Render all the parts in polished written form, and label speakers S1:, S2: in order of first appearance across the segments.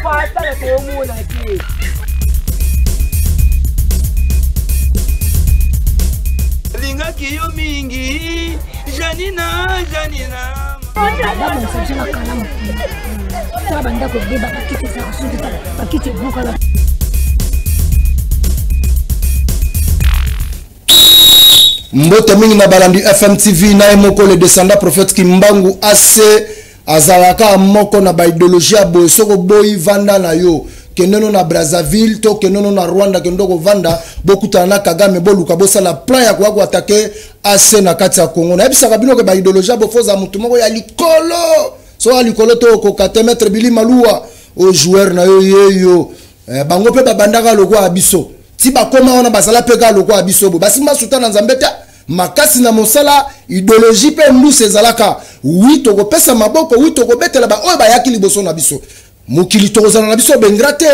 S1: Eloko asala toomona te.
S2: Lingaki yo mingi Janina, Janina.
S3: Babongisa biso na kalamu tala bandako ebeba, bakiti ezalaka soki tala bakiti ebukana.
S4: Mbote mingi na balandi FMTV na ye moko le descendant prophète Kimbangu AC azalaka moko na ba idéologie ya boye. Soko boyi vanda na yo, kende no na Brazzaville to kende no na Rwanda, kende kovanda, bokutana na Kagame, boluka bosala plan ya koya koatake AC na kati ya Congo. Nayebisaka bino ke ba idéologie ya bofoza mutu moko ya likolo, so ya likolo to okoka te. Maître Billy Maluwa o joueur na yo yeyo, bango pe babandaka lokola biso ti bakoma wana, bazala pe kaka lokola biso bo basimba suta na Nzambe te, makasi na mosala idéologie pe ndusa ezalaka. Wi tokopesa maboko, wi tokobetela ba oyo bayaki liboso na biso mokili, tokozala na biso bengra te.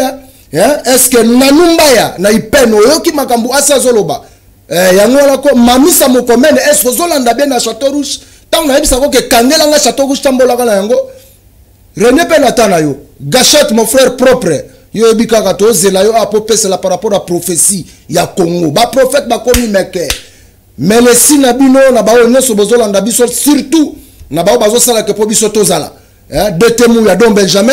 S4: Est-ce que nanu mbaya na ipene oyoki makambo asi azoloba? Yango wana ko mamisa mokomene, est-ce ozolanda bien na Château Rouge? Ntango nayebisaka ke kangelanga Château Rouge, tambolaka na yango René pe nata na yo gâchette, mon frère propre, yo yebi kaka tozela yo apo pesela par rapport à prophétie ya Congo. Ba prophète bakomi meke melesi na bino na baoyo nyonso bozolanda biso, surtout na baoyo bazosalaka po biso tozala DT ya Don Benjamin.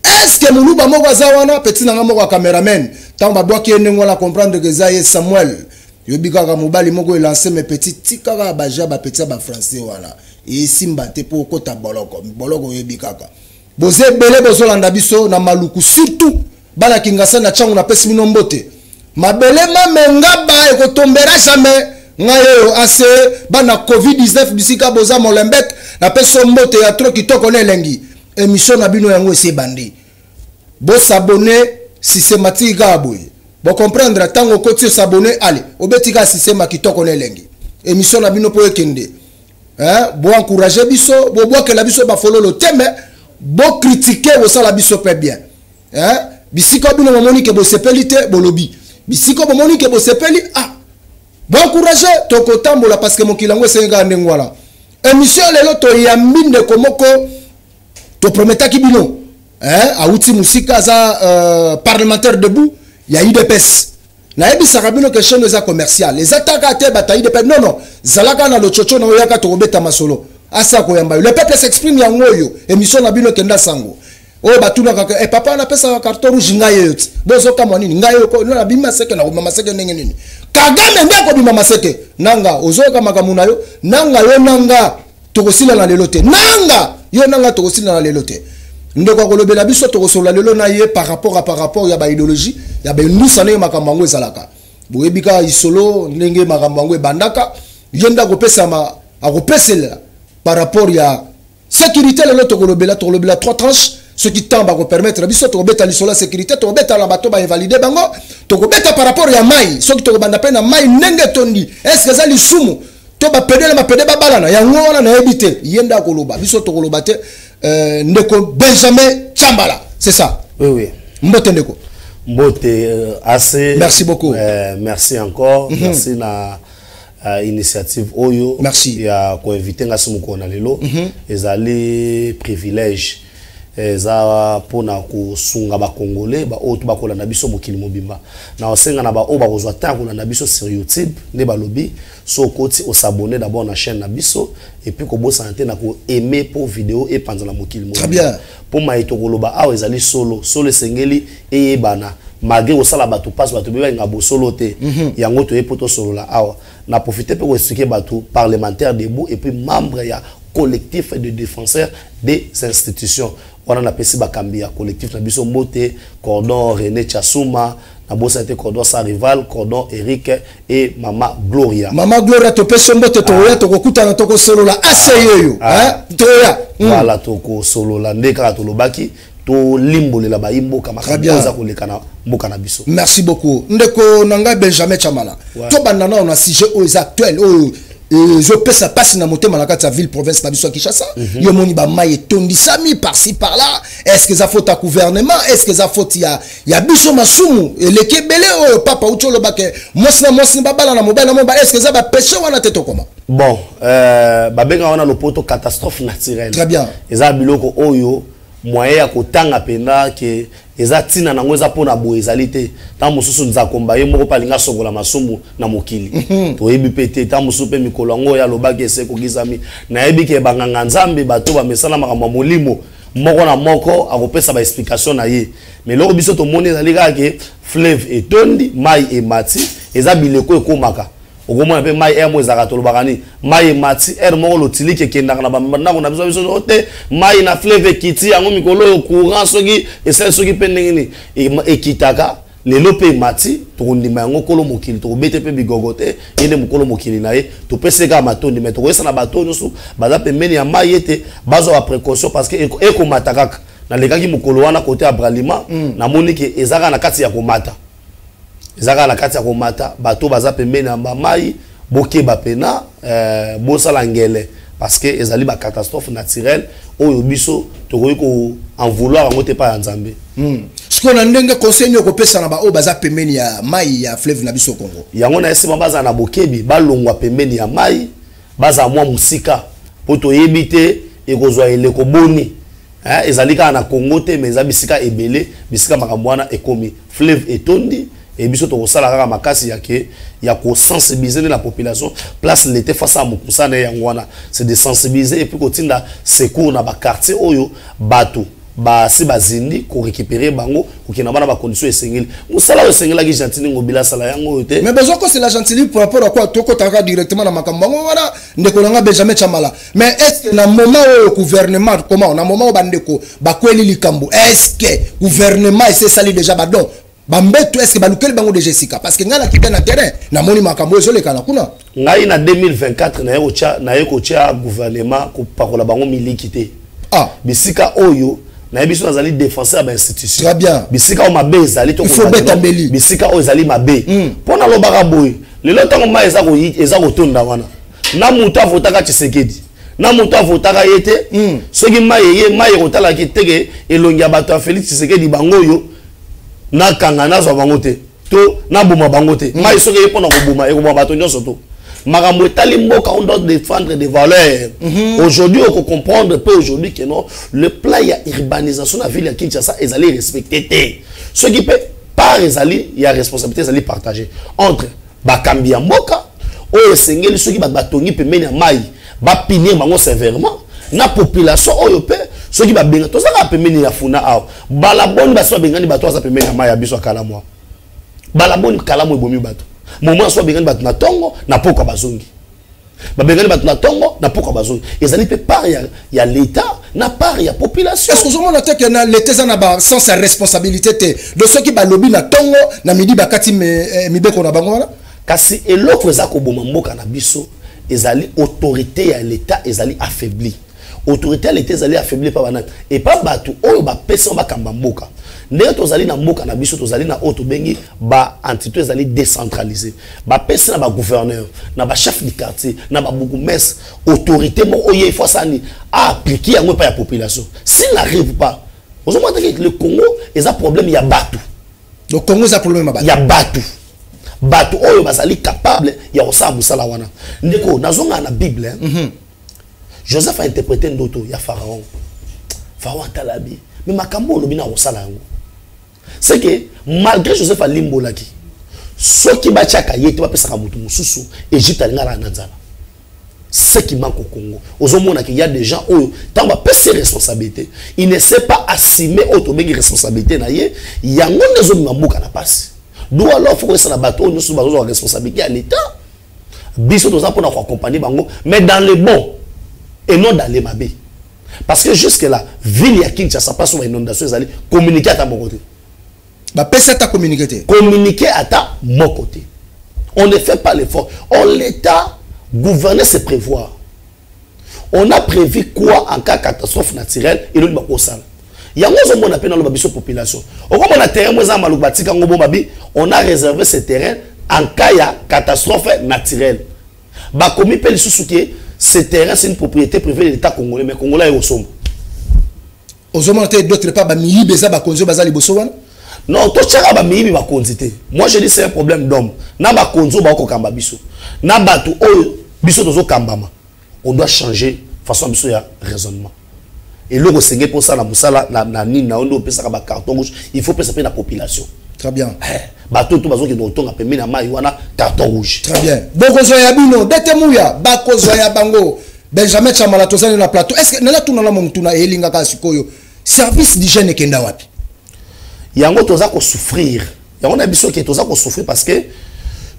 S4: Est-ce que muluba moko aza wana petit nanga moko ya cameraman, ntango babwaki ye ndenge wana, comprendre que eza ye Samuel yobi kaka mobali moko elance mes petit, tikaka baja ba petit ya ba français wana esimba te po okota boloko boloko. Oyebi kaka boza ebele bozolanda biso na Maluku, surtout bana Kingasa na ntango napesi bino mbote. Mabele mame ngaba ekotombera jamais ngai oyo ase bana COVID-19 bisika boza Molembek, napesi yo mbote ya trop kitoko na elengi. Émission na bino yango esi ebandi, bosabone systématique kaka boye, bocomprendre ntango okoti osabone, ale obeti kaka système ya kitoko na elengi. Émission na bino mpo ekende, boencourage biso, bobwakela biso bafololo te, me bokritike, bosala biso mpe bien. Bisika bino bomoni ke bosepeli te, bolobi. Bisika bomoni ke bosepeli, ah, boencourage, tokotambola parce que mokili yango esengi kaka ndenge wana. Émission lelo toyambi ndeko moko toprometaki bino, awuti mosika, aza parlementaire debout ya UDPS. Nayebisaka bino ke chaîne eza commercial, eza taka te bato ya UDPS. Non, non, zalaka na lochocho na oyaka, tokobeta masolo asa koyamba yo. Le peuple s'exprime, yango oyo émission na bino ekenda sango oyo batunaka ke papa napesaka carton rouge. Ngai oyo ti bozokamwa nini? Ngai oyo nabimi maseke, nakobima maseke ndenge nini? Kagame nde akobima maseke nanga. Ozoyoka makambo na yo nanga, yo nanga tokosila na lelo te, nanga yo nanga tokosila na lelo te. Ndeko akolobela biso, tokosolola lelo na ye par rapport ya baidéologie ya bendusa, ndenge makambo yango ezalaka. Boyebi kaka isolo ndenge makambo yango ebandaka. Ye nde akopesama, akopesela par rapport ya sécurité. Lelo tokolobela trois tranches soki temps bakopermettre biso. Tokobeta lisolo ya sécurité, tokobeta na bato bainvalide bango, tokobeta par rapport ya mai. Soki tokobanda mpe na mai ndenge etondi, est ce que eza lisumu to bapede na bapede babalana? Yango wana nayebi te, ye nde akoloba, biso tokoloba te. Ndeko Benjamin Chambala, c'est ça?
S5: Oui.
S4: Mbote ndeko.
S5: Mbote assez.
S4: Merci beaucoup.
S5: Merci encore. Merci na initiative oyo.
S4: Merci.
S5: Ya koinvite nga mokolo na lelo. Ezali privilège, eza mpona kosunga bacongolais baoyo to bakolanda biso mokili mobimba. Na osenga na baoyo bakozwa temps ya kolanda biso sur YouTube, nde balobi so okoti osabone d'abord na chaîne na biso et puis kobosana te na koaime mpo video epanza na mokili mobimba, mpo maye tokoloba awa ezali solo solo, esengeli eyebana malgré kosala bato mpasi, bato bebalinga bosolo te. Yango toye mpo tosolola awa. Na profite mpe koexplike bato, parlementaire debout et puis membre ya collectif de défenseurs des institutions. Wana napesi bakambi ya collectif na biso mbote, cordon René Chasuma, nabosani te cordon sans rival, cordon Eric et mama Gloria.
S4: Mama Gloria, topesi mbote. Tokoya, tokokutana, tokosolola ase yeyo toya.
S5: Voilà, tokosolola nde kaka tolobaki, tolimbolela bayimboka makambo eza koleka na mboka na biso.
S4: Merci beaucoup ndeko na ngai Benjamin Chamala. Tobanda nao na sujet oyo eza actuel, oyo ezopesa mpasi na motema na kati ya ville province na biso ya Kinshasa. Yo moni bamai etondisami par-ci par-là. Est ce que eza faute ya gouvernement? Est ce que eza faute ya biso? Masumu eleki ebele oyo papa uti olobake mwasi na mwasi babala na mobali na mobali. Est ce que eza bapeshe wana te tokoma?
S5: Bon, babengaka wana lopoto catastrophe naturelle.
S4: Très bien.
S5: Eza biloko oyo Moyen ya kotanga mpenza ke eza ntina nango eza mpona boye ezali te. Ntango mosusu Nzakomba ye moko mpe alingi asokola masumu na mokili, toyebi mpe te. Ntango mosusu mpe mikolo yango oyo alobaki ese ekokisami. Nayebi ke banganga Nzambe, bato bamesana makambo ya molimo, moko na moko akopesa baexplication na ye. Mais eloko biso tomoni ezali kaka ke fleuve etondi, mai emati. Eza bileko ekomaka, okomona mpe mai ere moko ezalaka, tolobaka nini, mai emati ere moko, lotiliki ekendaka na bandako na biso. Biso te, mai na fleuve ekiti yango mikolo oyo, courant soki esali soki mpe ndenge nini ekitaka. Lelo mpe emati, tokondima yango. Kolo mokili, tokobete mpe bigogo te, ye nde mokolo mokili na ye. Topesi kaka matondi, mais tokoyesa na bato nyonso baza pembeni ya mai ete bazwa baprécaution, parce que ekomata kaka. Nalekaki mokolo wana kote ya Bralima, namoni ke eza kaka na kati ya komata, eza kaka na kati ya komata. Bato baza pembeni ya bamai, bokeba pena, bosala ngele, parce que ezali bacatastrophe naturelle oyo biso tokoki ko en vouloir yango te epai ya Nzambe.
S4: Sikoyo, na ndenge conseil nini okopesa na baoyo baza pembeni ya mai ya fleuve na biso Congo?
S5: Yango na esima, bazala na bokebi, balongwa pembeni ya mai, bazala mwa mosika, mpo toyebi te ekozwa eleko boni. Ezali kaka na Congo te, mais eza bisika ebele, bisika makambo wana ekomi, fleuve etondi. E biso tokosala kaka makasi ya ke ya kosensibiliser nde la population. Place l'État face à mokusa na ye, yango wana, c'est de sensibiliser et puis kotinda secours na baquartier oyo bato basi bazindi, korécupérer bango, kokenda bana bacondition esengeli. Mosala oyo esengelaki Gentiny Ngobila asala yango oyo te.
S4: Mais bazokosela Gentiny par rapport à quoi? Tokotaka directement na makambo yango wana, ndeko na nga Benjamin Chamala. Mais est ce que na moment oyo gouvernement, comment, na moment oyo bandeko bakweli likambo, est ce que gouvernement ese esali déjà badon, bambeto? Est ce que balukeli bango déjà esika? Parce que ngai nakita na terrain, namoni makambo oyo ezolekana kuna.
S5: Ngai na 2024 naye kotia gouvernement kopakola bango miliki te. Bisika oyo nayebi so nazali défenseur ya bainstitution.
S4: Très bien.
S5: Bisika oyo mabe ezali,
S4: Il faut beta mbeli.
S5: Bisika oyo ezali mabe, mpo nalobaka boye: lelo ntango mai eza kotonda wana, na moto avotaka Tshisekedi, na moto avotaka ye te, soki mai eye, mai ekotalaki teke elongi ya bato ya Félix Tshisekedi, bango oyo nakanga, nazwa bango te to naboma bango te. Mai soki eye mpona koboma, ekoboma bato nyonso. To makambo etali mboka, on doit défendre des valeurs. Aujourd'hui okocomprendre mpe aujourd'hui que non, le plan ya urbanisation na ville ya Kinshasa ezali respecté te. Soki mpe part ezali ya responsabilité, ezali partagé entre bakambi ya mboka oyo esengeli, soki bato batongi pembeni ya mai, bapunir bango sévèrement, na population oyo mpe soki babenga. Tozalaka pembeni ya Funa awa, balaboni basi babengani bato aza pembeni ya mai ya biso ya Kalamu. Balaboni Kalamu ebomi bato. Moment so babengani bato na ntongo, na pokwa bazongi. Babengani bato na ntongo, na pokwa bazongi. Ezali mpe part ya l'État na part ya population.
S4: Est ce que ozomona te ke na l'État eza na basens ya responsabilité te? Do soki balobi na ntongo, na midi bakati mibeko na bango wana.
S5: Kasi eloko eza koboma mboka na biso ezali autorité ya l'État ezali affaibli. Autorité ya l'État ezali affaibli epa banani? Epa bato oyo bapesi bango bakamba mboka. Ndenge tozali na mboka na biso, tozali na oyo tobengi baentité ezali décentralisé. Bapesi na bagouverneur, na bachef du quartier, na babourgmestre autorité moko oyo il faut asala nini, aappliquer yango epai ya population. S'il n'arrive pas, ozomona te ke le Congo eza problème ya bato.
S4: Donc Congo eza problème ya bato.
S5: Ya bato, bato oyo bazali capable ya kosala mosala wana. Ndeko, nazonga na Bible, hein? Joseph a interprété ndoto ya Pharaon. Pharaon atala bi, mais makambo olobi na kosala yango, c'est que malgré Joseph alimbolaki, soki batiaka ye te, bapesaka moto mosusu, Égypte alingaka na nzala. Ce qui manque au Congo, ozomona qu'il y a des gens oyo ntango bapesi responsabilité, il ne sait pas assumer oyo tobengi responsabilité na ye. Yango nde ezomema mboka na pasi. D'où alors faut koyesana bato oyo nyonso bazozwa responsabilité ya l'État, biso toza mpona koaccompagner bango, mais dans le bon et non dans le mabe. Parce que jusque là, ville ya Kinshasa, place oyo bainondation ezali, communiqué ata moko te.
S4: Bapesi ata communiqué te.
S5: Communiqué ata moko te. On ne fait pas l'effort. Or l'État, gouverner, c'est prévoir. On a prévu quoi en cas de catastrophe naturelle? Eloni bakosala yango, ozomona mpe naloba, biso population, okomona terrain mo eza maluku, batika yango bomba bi, on a réservé ce terrain en cas ya catastrophe naturelle. Bakomi mpe lisusu ke ce terrain, c'est une propriété privée de l'État congolais, mais congolais ayekosomba.
S4: Ozomona te, d'autre part bamiyibi eza bakonzi oyo baza liboso wana.
S5: Non, totiaka bamiyibi bakonzi te. Moi je dis, c'est un problème d'homme. Na bakonzi oyo bakokamba biso, na bato oyo biso tozokambama, on doit changer façon biso ya raisonnement. Eloko osenge mpo osala mosala na nini na yo nde opesaka bacarton rouge, il faut pesa mpe na population.
S4: Très bien.
S5: Bato to bazokende kotonga pembeni ya mai wana, carton rouge.
S4: Très bien. Bokozwa ya bino dete muya, bakozwa ya bango. Benjamin Chamala, tozali na plateau. Est ce que nala tuna na motuna elingaka sikoyo, service d'hygiène ekenda wapi?
S5: Yango toza kosouffrir, yango na biso ke toza kosouffrir, parce que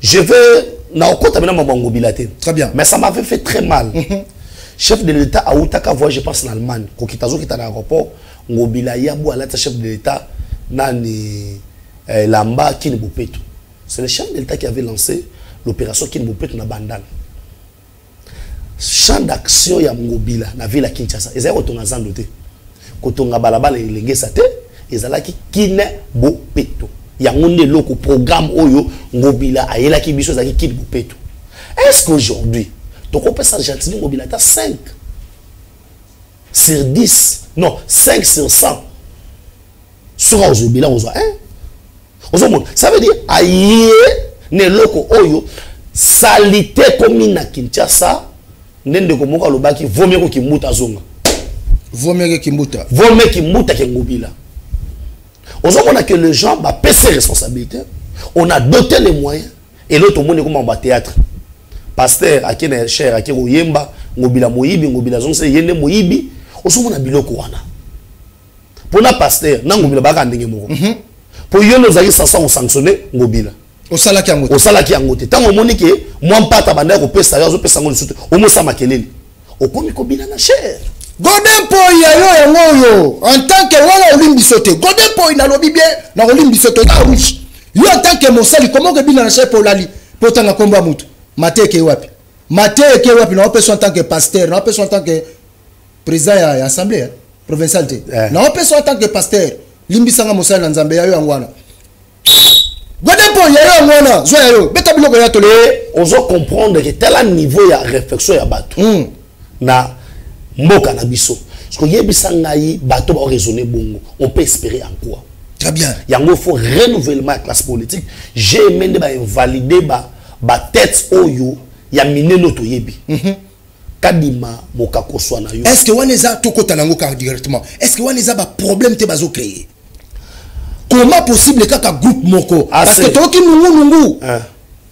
S5: je vais na okota mena mambo ya Ngobila te.
S4: Très bien.
S5: Mais ça m'avait fait très mal. Chef de l'État autaka voyage, je pense na Allemagne, kokita, azokita na aéroport, Ngobila yabu alata chef de l'État nani lamba Kin Bopeto. C'est le chef de l'État qui avait lancé l'opération Kin Bopeto na Bandal. Champ d'action ya Ngobila na ville ya Kinshasa ezali kotonga zando te, kotonga balabala elengesa te, ezalaki Kin Bopeto. Yango nde eloko programme oyo Ngobila ayelaki biso, ezalaki Kin Bopeto. Est ce qu'aujourd'hui tokopesa Gentiny Ngobila ata 5 sur 10, non, 5 sur 100? Soki ozwa bilan, ozwa 1, ozomona, ça veut dire aye na eloko oyo saleté komi na Kinshasa. Nde ndeko moko alobaki vomie ko Kimbuta azonga.
S4: Vomie Kimbuta.
S5: Vomie Kimbuta ke Ngobila. Ozomona que les gens bapesi responsabilité, on a doté les moyens, et l'autre omoni ekoma bathéâtre, pasteur ake na chaire, ake koyemba Ngobila moyibi, Ngobila azongisa ye nde moyibi. Ozomona biloko wana mpona pasteur na Ngobila baka ndenge moko, mpo yo nde ozalaki sansa kosanctionne Ngobila.
S4: Osalaki yango te.
S5: Osalaki yango te. Ntango omoni ke mwa mpata bandaki kopesa yo, azopesa yango lisusu te, omosa makelele, okomi kobina na chaire.
S4: Godé Mpoy, ya yo yango oyo, en tant que wana olimbi biso te. Godé Mpoy, nalobi bien, nakolimbi biso te, oza rouge. Yo en tant que mosali, comment okebina na chaire mpo olali mpo otanga nkombo ya mutu? Mate eke wapi? Mate eke wapi? Naopesa en tant que pasteur, naopesa en tant que président ya assemblée provinciale te. Naopesa en tant que pasteur, limbisanga, mosali na Nzambe. Ya yo yango wana, Godé Mpoy, ya yo yango wana, zwa ya yo, beta biloko ya tole.
S5: Ozo comprendre ke tala niveau ya réflexion ya bato na mboka na biso. Parce que yebisa ngai, bato baoraisonne bongo, on peut espérer en quoi?
S4: Très bien.
S5: Yango faut renouvellement ya classe politique. J'ai aimé nde bainvalide batête oyo ya minene oyo toyebi. Kadima mokakoswa na yo.
S4: Est ce que wana eza, tokota nango kaka directement, est ce que wana eza baproblème te bazocréer? Comment possible kaka groupe moko? Parce que toyoki nungunungu,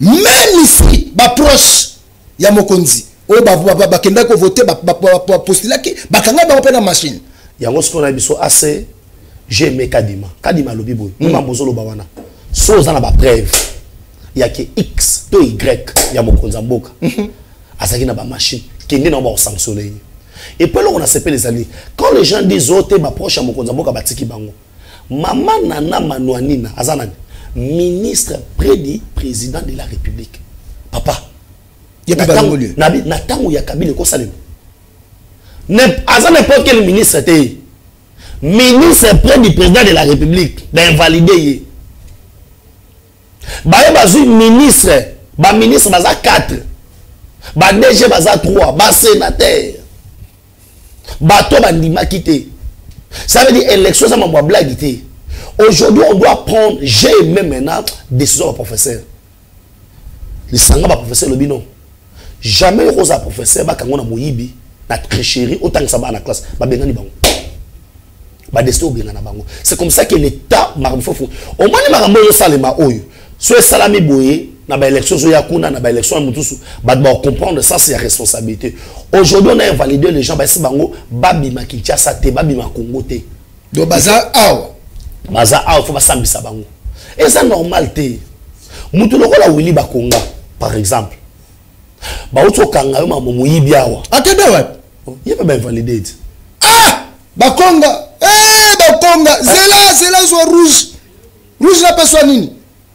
S4: même ici baproche ya mokonzi oyo bakendaki kovote, bapostulaki, bakanga bango mpe na machine.
S5: Yango sikoyo na biso ase, j'ai aimé Kadima. Kadima alobi boye: mambo ozoloba wana, so oza na bapreuve ya ke X to Y ya mokonzi ya mboka azalaki na bamachine, kende na bakosanctionne ye. Et puis eloko nasepeli ezali quand les gens disent oyo te, baproche ya mokonzi ya mboka batiki bango. Mama Nana Manuanina aza nani? Ministre près du président de la République, papa.
S4: Ye mpe balongoli ye.
S5: Na ntango ya Kabila ekosalema, aza n'importe quel ministre te, ministre près du président de la République, bainvalide ye. Baye bazwi ministre, baministre baza 4, baDG baza 3, basénateur, bato bandimaki te. Ça veut dire élection eza mambo ya blague te. Aujourd'hui on doit prendre, j'ai aimé maintenant décision ya baprofesseur, lisanga baprofesseur elobi non, jamais yo kozala professeur bakango na moyibi, na tricherie, otangisa bana na classe. Babengani bango, badeside obengana bango. C'est comme ça que l'État, makambo fofu omoni, makambo oyo osalema oyo so esalami boye na baélection ozoya kuna, na baélection ya mosusu, bato bakocomprendre sens ya responsabilité. Aujourd'hui on a invalidé les gens, bayesi bango babima Kinshasa te, babima Congo te.
S4: Donc baza awa.
S5: Baza awa, faut basambisa bango. Eza normal te. Mutu lokola Willy Bakonga par exemple, bauti okanga yo mambo moyibi awa.
S4: Akende wapi?
S5: Ye mpe bainvalide te.
S4: Ah, Bakonga, eh, Bakonga, zela zela, zwa rouge, rouge napeswa nini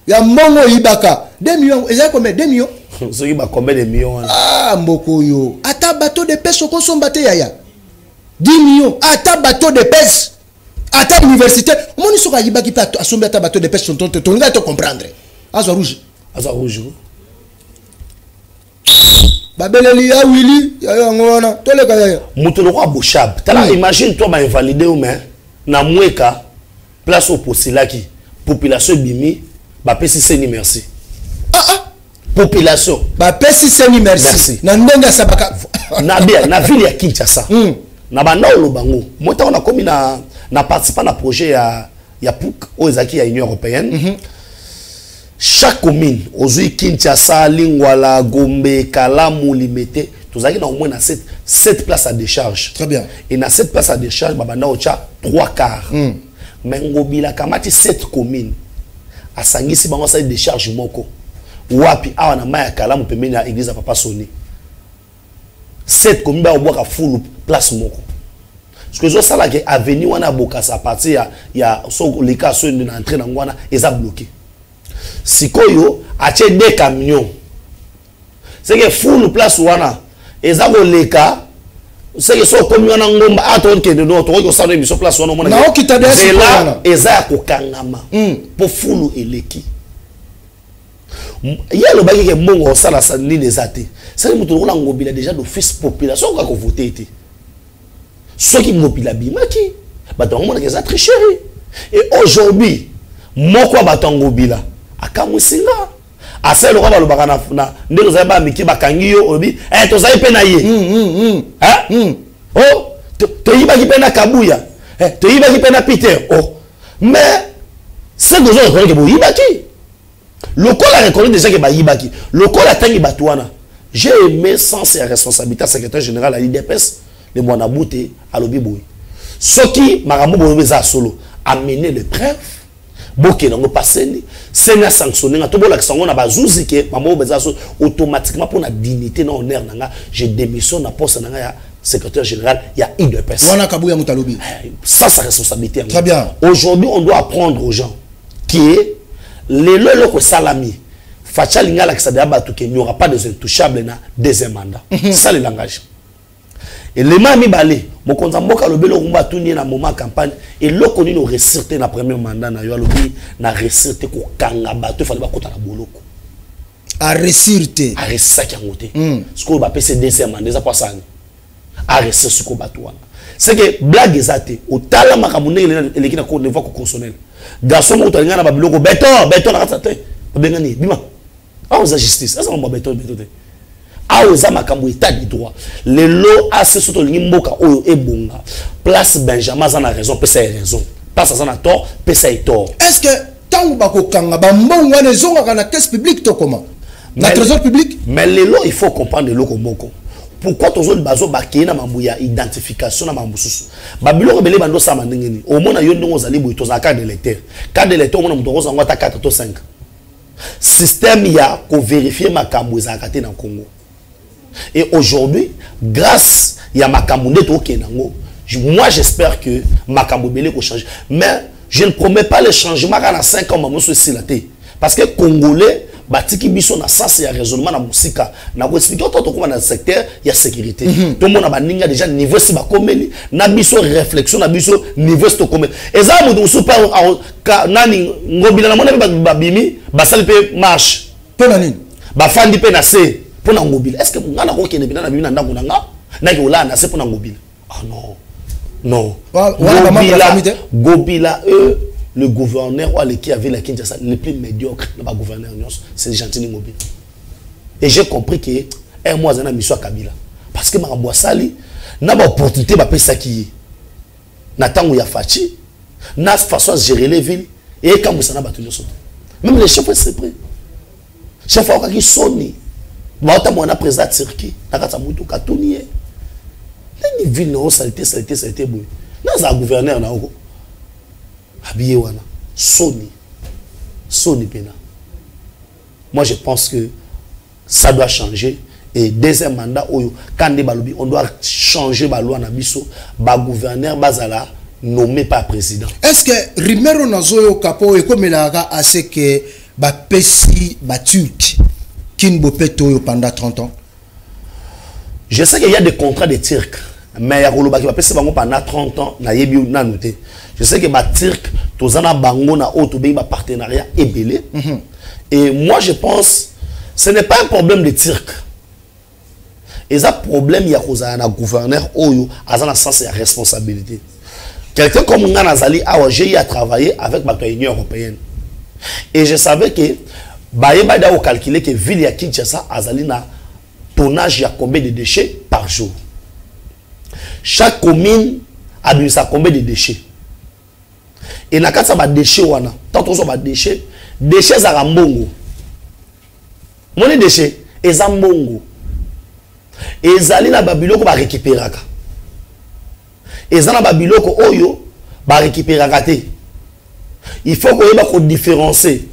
S4: ya mbongo oyibaka? 2 millions ezali combien? 2 millions?
S5: Soki bacombien de millions wana.
S4: Ah, mboka oyo, ata bateau de pêche okosomba te yaya. 10 millions, ata bateau de pêche, ata université. Omoni, soki ayibaki mpe asombi ata bateau de pêche, tolingai to comprendre. Azwa rouge.
S5: Azwa rouge.
S4: Babeleli ya Willy, ya yango wana, toleka yaya.
S5: Moto lokola Boshab, tala, imagine toi, bainvalide yo, mais na Mweka, place opostilaki, population ebimi, bapesi CENI merci.
S4: Ah ah.
S5: Population.
S4: Bapesi CENI merci.
S5: Merci.
S4: Na ndenge asabaka.
S5: Na bia na ville ya Kinshasa. Na banda oloba ngo, moi ntango nakomi na participa na projet ya PUC oyo ezalaki ya Union européenne. Chaque commune ozwi, Kinshasa, Lingwala, Gombe, Kalamu, Limete, tozalaki na au moins na 7 places à décharge.
S4: Très bien.
S5: Et na 7 places à décharge, babanda otya 3 quarts. Mais Ngobila kamati 7 communes, asangisi bango, asali décharge moko. Wapi? Awa na mai ya Kalamu, pembeni ya église ya Papa Soni. 7 communes baobwaka fulu place moko. Ce que ezosalaka, avenue wana Bokasa, à partir ya so oleka so na entrée nango wana, eza bloqué. Sikoyo atie deux camions, c'est que fulu place wana eza koleka. C'est que so okomi wana ngomba a tokende no, tokoki kosala émission place wana, omona
S4: Naokita de sikoyo
S5: nzela
S4: wana.
S5: Eza ya kokangama mpo fulu eleki. Ye alobaki ke mbongo osala nini eza te. Sali moto lokola Ngobila, déjà d'office population okoka kovote te. Soki Ngobila abimaki, bato yango monaka eza tricherie. Et aujourd'hui, moko ya bato ya Ngobila akamwisi nga, asali lokola balobaka na ndenge ozali bamiki, bakangi yo, olobi eh, tozali mpe na ye. Hein? Oh, toyibaki mpe na Kabuya, eh, toyibaki mpe na Peter. Oh, mais ce que ozo reconnaître ke boyibaki, lokola reconnaître déjà ke bayibaki, lokola atangi bato wana. J'ai aimé sens ya responsabilité. Secrétaire général ya UDPS, le mwana Bute, alobi boye: soki makambo boye eza ya solo, amener le preuve, bokende yango pa CENI, CENI asanctionne nga, to bolakisa yango na bazuzi ke makambo oyo eza solo. Automatiquement, mpo na dignité na honneur na nga, je démissionne na poste na nga ya secrétaire général ya UDPS.
S4: Wana Kabuya moto alobi.
S5: Ça, sa responsabilité yango.
S4: Très bien.
S5: Aujourd'hui, on doit apprendre aux gens que lelo eloko esalami, Fatshi alingi alakisa deya bato ke il n'y aura pas des intouchables na deuxième mandat. C'est ça le langage. Elema ya mibale, mokonzi ya mboka alobi eloko moko, atuni ye na moment ya campagne: eloko nini oréussir te na premier mandat na yo? Alobi: na réussir te kokanga bato efale bakota na boloko.
S4: Aréussir te.
S5: Aréussisaki yango te. Sikoyo bapesi deuxième mandat, eza po asani aréussir sikoyo bato wana. C'est que blague eza te. Otala makambo ndenge eleki na niveau constitutionnel. Garçon moko toalinga na babiloko beton beton na kati ya te, babengani, bima. Awa eza justice, eza makambo ya beton beton te. Awa eza makambo état de droit. Lelo ase so tolingi mboka oyo ebonga, place Benjamin aza na raison, pesa ye raison, place aza na tort, pesa ye tort.
S4: Est ce que ntango bakokanga bambongo wana, ezongaka na caisse publique to koma na trésor public?
S5: Mais lelo il faut comprendre eloko moko: pourquoi tozoli bazo bakei na mambo ya identification na mambo mosusu, babiloko ebele bando osala ndenge nini? Omona yo ndenge ozali boye, tozala carte d'électeur. Carte d'électeur, omona moto akozwa yango ata 4 to 5. Système ya kovérifier makambo ezalaka te na Congo. Et aujourd'hui, grâce ya makambo nde tokende yango, moi j'espère que makambo ebele kochange, mais je ne promets pas le changement kaka na 5 ans. Mamoso esila te, parce que Congolais batiki biso na sens ya raisonnement na mosika. Nakoexpliquer oto tokóma na secteur ya sécurité, tomona baninga déjà niveau esi bakomeli na biso, réflexion na biso niveau esi tokomeli. Eza moto mosusu mpe nani Ngobila, namoni mpe babimi, basali mpe marche.
S4: Mpo na nini?
S5: Bafandi mpe na se mpo na Ngobila. Est ce que nga nakokende mpena na bimi na ndako na nga, naki kolala na se mpo na Ngobila? Ah non, non.
S4: Ngobila,
S5: Ngobila, eux, le gouverneur oyo aleki ya ville ya Kinshasa le plus médiocre na bagouverneur nyonso, c'est Gentiny Ngobila. Et j'ai compris que un mois aza na mission ya Kabila, parce que makambo asali na baopportunité bapesaki ye na ntango ya Fatshi, na façon ya gérer les villes, eyekambwisa na bato nyonso te. Même les chefs est chef ayokaki soni, baotambola na président Turquie na kati ya motuka, atuni ye: ndenge ville na yo saleté, saleté, saleté boye, nazala gouverneur na yoko abiye wana? Soni, soni pena. Moi je pense que ça doit changer. Et deuxième mandat oyo, quand balobi on doit changer baloi na biso, bagouverneur bazala nommé par président.
S4: Est ce que rumeur nazoyoka mpo ekomelaka ase ke bapesi baturc Kin bopeto oyo pendant 30 ans?
S5: Je sais qu'il y a des contrats de Turcs, mais ya kolobaki bapesi bango pendant 30 ans, nayebi nanu te. Je sais que baturc toza na bango na oyo tobengi bapartenariat ebele. Et moi je pense, ce n'est pas un problème de Turc, eza problème ya kozala na gouverneur oyo aza na sens ya responsabilité. Quelqu'un comme nga nazali awa, j'ai eu à travailler avec bato ya Union européenne et je savais que bayeba da kocalculer que ville ya Kinshasa azali na tonnage ya combien de déchets par jour. Chaque commune abimisa combien de déchets? Et na kati ya badéchet wana, tant tozwa badéchet, déchet ezalaka mbongo. Moni déchet eza mbongo, ezali na babiloko barécupéraka, eza na babiloko oyo barécupéraka te. Il faut koyeba kodifférencier.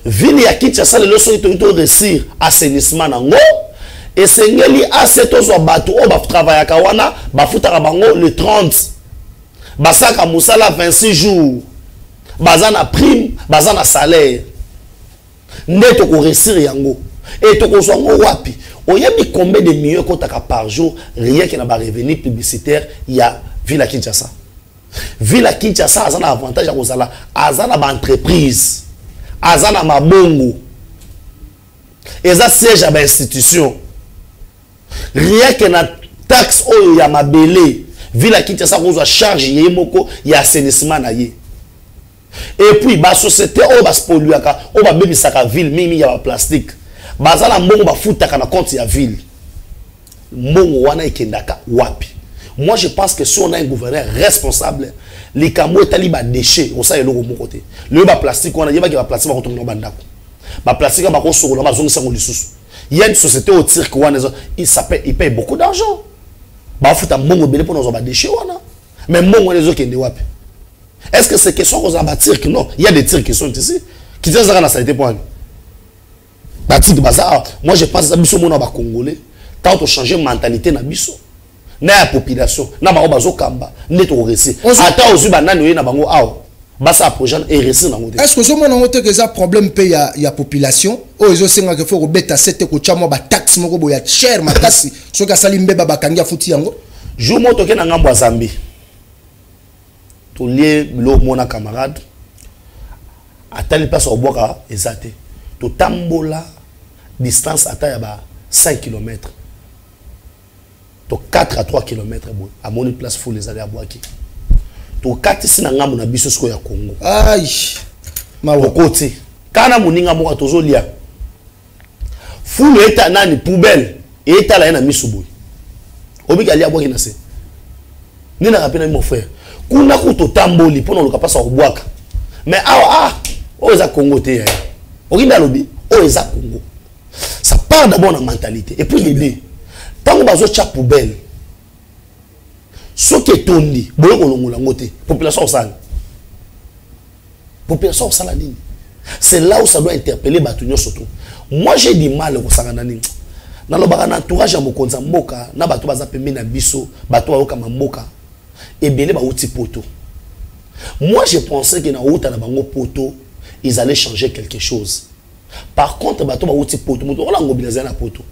S5: Ville ya Kinshasa lelo, soki toki toréussir assainissement nango, esengeli ase tozwa bato oyo batravaillaka wana, bafutaka bango le 30, basalaka mosala 26 jours, baza na prime, baza na salaire, nde tokoréussir yango. E tokozwa yango wapi? Oyebi combien de millions ekotaka par jour rien que na barevenu publicitaire ya ville ya Kinshasa? Ville ya Kinshasa aza na avantage ya kozala, aza na baentreprise, aza na mabongo, eza siège ya bainstitution. Rien que na taxe oyo ya mabele, ville ya Kinshasa kozwa charge ye moko ya assainissement na ye. Et puis basociété oyo baspolluaka, oyo babebisaka ville mingi ya baplastique, baza na mbongo bafutaka na compte ya ville. Mbongo wana ekendaka wapi? Moi, je pense que si on a un gouverneur responsable, likambo etali badéchet, osala eloko moko te. Lelo baplastique wana, yebaki baplastique bakotonga bandako, baplastique bakosokola, bazongisa yango lisusu. Il y a une société au Turquie wana, il paye beaucoup d'argent, bafuta mbongo ebele mpona kozwa badéchet wana. Mais mbongo wana ezokende wapi? Est-ce que c'est question kozala baturcs? Non, il y a des Turcs qui sont ici. Kinshasa ezaka na saleté mpo wani baturcs baza awa. Moi, je pense eza biso mona bacongolais, tant tochange mentalité na biso na ya population na bango bazokamba, nde tokoréussir. Ata ozwi banani oye na bango awa, basala projet eréussir nango te.
S4: Est ce que ozomona yango te ke eza problème mpe ya population oyo ezosengaka fo kobeta se te, kotya mwa bataxe moko boye ya cher makasi, soki asali mbeba, bakangi, afuti yango?
S5: Jour moko toke na ngambo ya Zambie, tolie biloko mona camarade atali place akobwaka eza te. Totambola distance ata ya ba 5 km to 4 à 3 km boye, amoni place fulu ezali, abwaki. Tokatisi na ngambo na biso sikoyo ya Congo.
S4: Ai, mawa.
S5: Tokoti kaka na moninga moko, tozolia fulu eta nani, poubelle etala ye na miso boye, obiki alia, abwaki na se. Nde naka mpe na mon frère kuna ku totamboli mpo na oluka mpasa kobwaka. Mais awa, ah, oyo eza Congo te yaya. Okinde alobi oyo eza Congo. Ça part d'abord na mentalité. Et puis l'idée, ntango bazotya poubelle, soki etondi boye, kolongola yango te, population osala, population osala nini? C'est là où ça doit interpeller bato nyonso. To moi, j'ai du mal kosangana nini, nalobaka na entourage ya mokonzi ya mboka na bato baza pembeni na biso, bato bayokama mboka ebele bauti poto. Moi, je pensais que na outa na bango poto, ils allaient changer quelque chose. Par contre, bato bauti poto, moto ola Ngobila ezali na poto,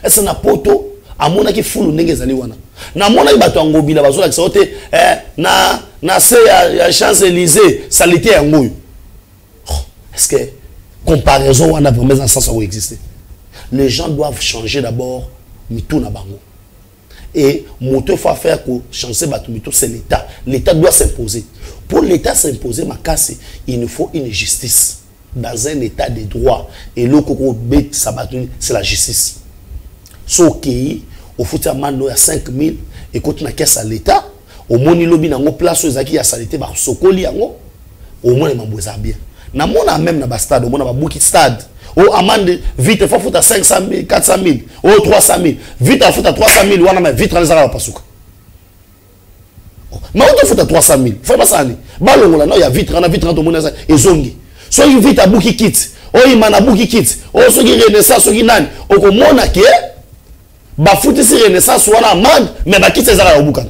S5: ese na poto amonaki fulu ndenge ezali wana? Namonaki bato ya Ngobila bazolakisa yo te, na se ya Champs Élysées, saleté yango oyo. Oh, est-ce que comparaison wana vraiment eza na sens ya koexister? Les gens doivent changer d'abord mitu na bango. Et moto faut faire que changer bato mitu, c'est l'État. L'État doit s'imposer. Pour l'État s'imposer makasi, il nous faut une justice dans un État de droit. Eloko kobetisa bato, c'est la justice. So okei, ofuti amende oyo ya 5000, ekoti na caisse ya l'État. Omoni lobi nango place oyo ezalaki ya saleté, basokoli yango, omona mambo eza bien. Namona même na bastade, omona babuki stade o amende vite, fo futa 500 000, 400 000 o 300 000, vite afuta 300 000 wana, mais vite wana ezaka bapasuka. Mais otofuta 300 000, fo basala nini? Balongola nao ya vitre wana. Vitre wana tomoni eza ezongi. Soki vite abuki kiti oyo, imana abuki kiti oyo, soki Renaissance, soki nani, okomona ke bafutisi Renaissance wana amende, mais bakiti ezaka ya kobukana.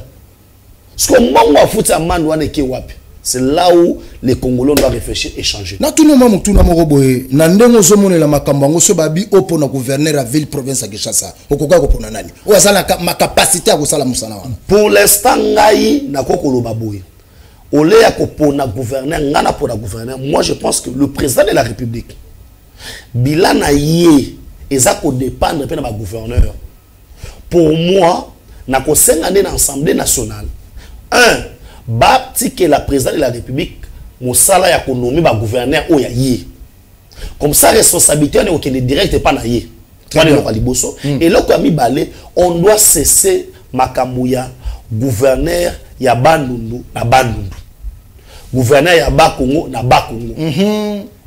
S5: Siko mbongo afuti amende wana eke wapi? C'est là où les Congolais doivent réfléchir et changer.
S4: Natuni mwa motuna moko boye: na ndenge ozomonela makambo yango, so babi opona gouverneur ya ville province ya Kinshasa, okoka kopona nani oyo aza na makapacité ya kosala mosala wana?
S5: Pour l'instant, ngai nakoki koloba boye: ole ya kopona gouverneur, ngai napona gouverneur, moi, je pense que le président de la République, bilan na ye eza kodépendre mpe na bagouverneur. Pour moi, nakosenga nde na Assemblée nationale, un, batikela président de la République mosala ya konommer bagouverneur oyo ya ye. Comme ça, responsabilité wana ekokende direct epa na ye. Wana eloko ya liboso. Eloko ya mibale, on doit cesser makambo ya Gouverneur ya Bandundu na Bandundu, gouverneur ya Bakongo na Bakongo.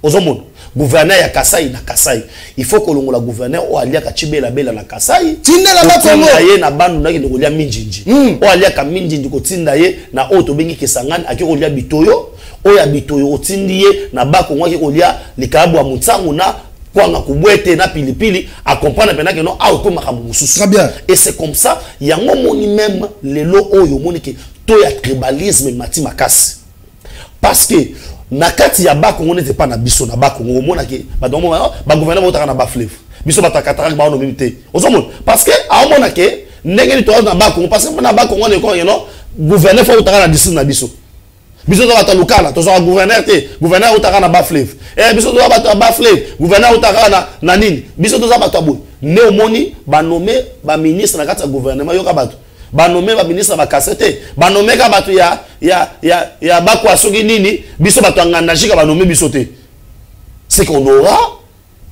S5: Ozomona gouverneur ya Kasai na Kasai. Il faut kolongola gouverneur oyo aliaka chibelabela na Kasai,
S4: Tindela Bakongo.
S5: kotinda ye na Bandundu akende kolia minjinji. Oyo aliaka minjinji, kotinda ye na oyo tobengi Kisangani, ake kolia bitoyo. Oyo ya bitoyo, otindi ye na Bakongo, ake kolia likayabu ya motsango na kwanga kubwete na pilipili, acomprendre mpena ke non, awa ekomi makambo mosusu.
S4: Très bien.
S5: Et c'est comme ça yango omoni même lelo oyo, omoni ke to ya tribalisme emati makasi, parce que na kati ya Bakongo, neti epa na biso na Bakongo, omonake bato bamona bagouverneur bautaka na bafleuve, biso bato ya cataracte baonomimi te. Ozomona, parce que aomona ke ndenge nini toza na Bakongo, parce que na Bakongo wana ekoko no gouverneur faut utaka na district na biso. Biso toza bato ya Lukala, tozwaka gouverneur te, gouverneur utaka na bafleuve. Biso toza bato ya bafleuve, gouverneur utaka na nini. Biso toza bato ya boye nde omoni banome baministre na kati ya gouvernement. Yoka, bato banome baministre bakase te, banome ka bato ya bakwa soki nini. Biso bato ya Ngandajika banome biso te. C'est qu'on aura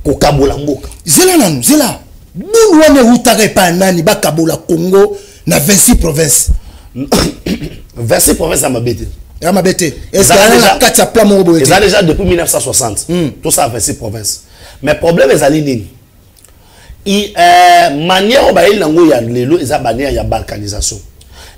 S5: kokabola mboka.
S4: Zela nanu, zela. Bulu wana eutaka epai ya nani, bakabola Congo na 26 province?
S5: 26 province ya mabe te.
S4: Ya mabe te. Ezala na kati ya plan moko boye?
S5: Eza déjà depuis 1960, tosala 26 province. Mais problème ezali nini? Manière oyo bayeli nango ya lelo eza manière ya balkanisation.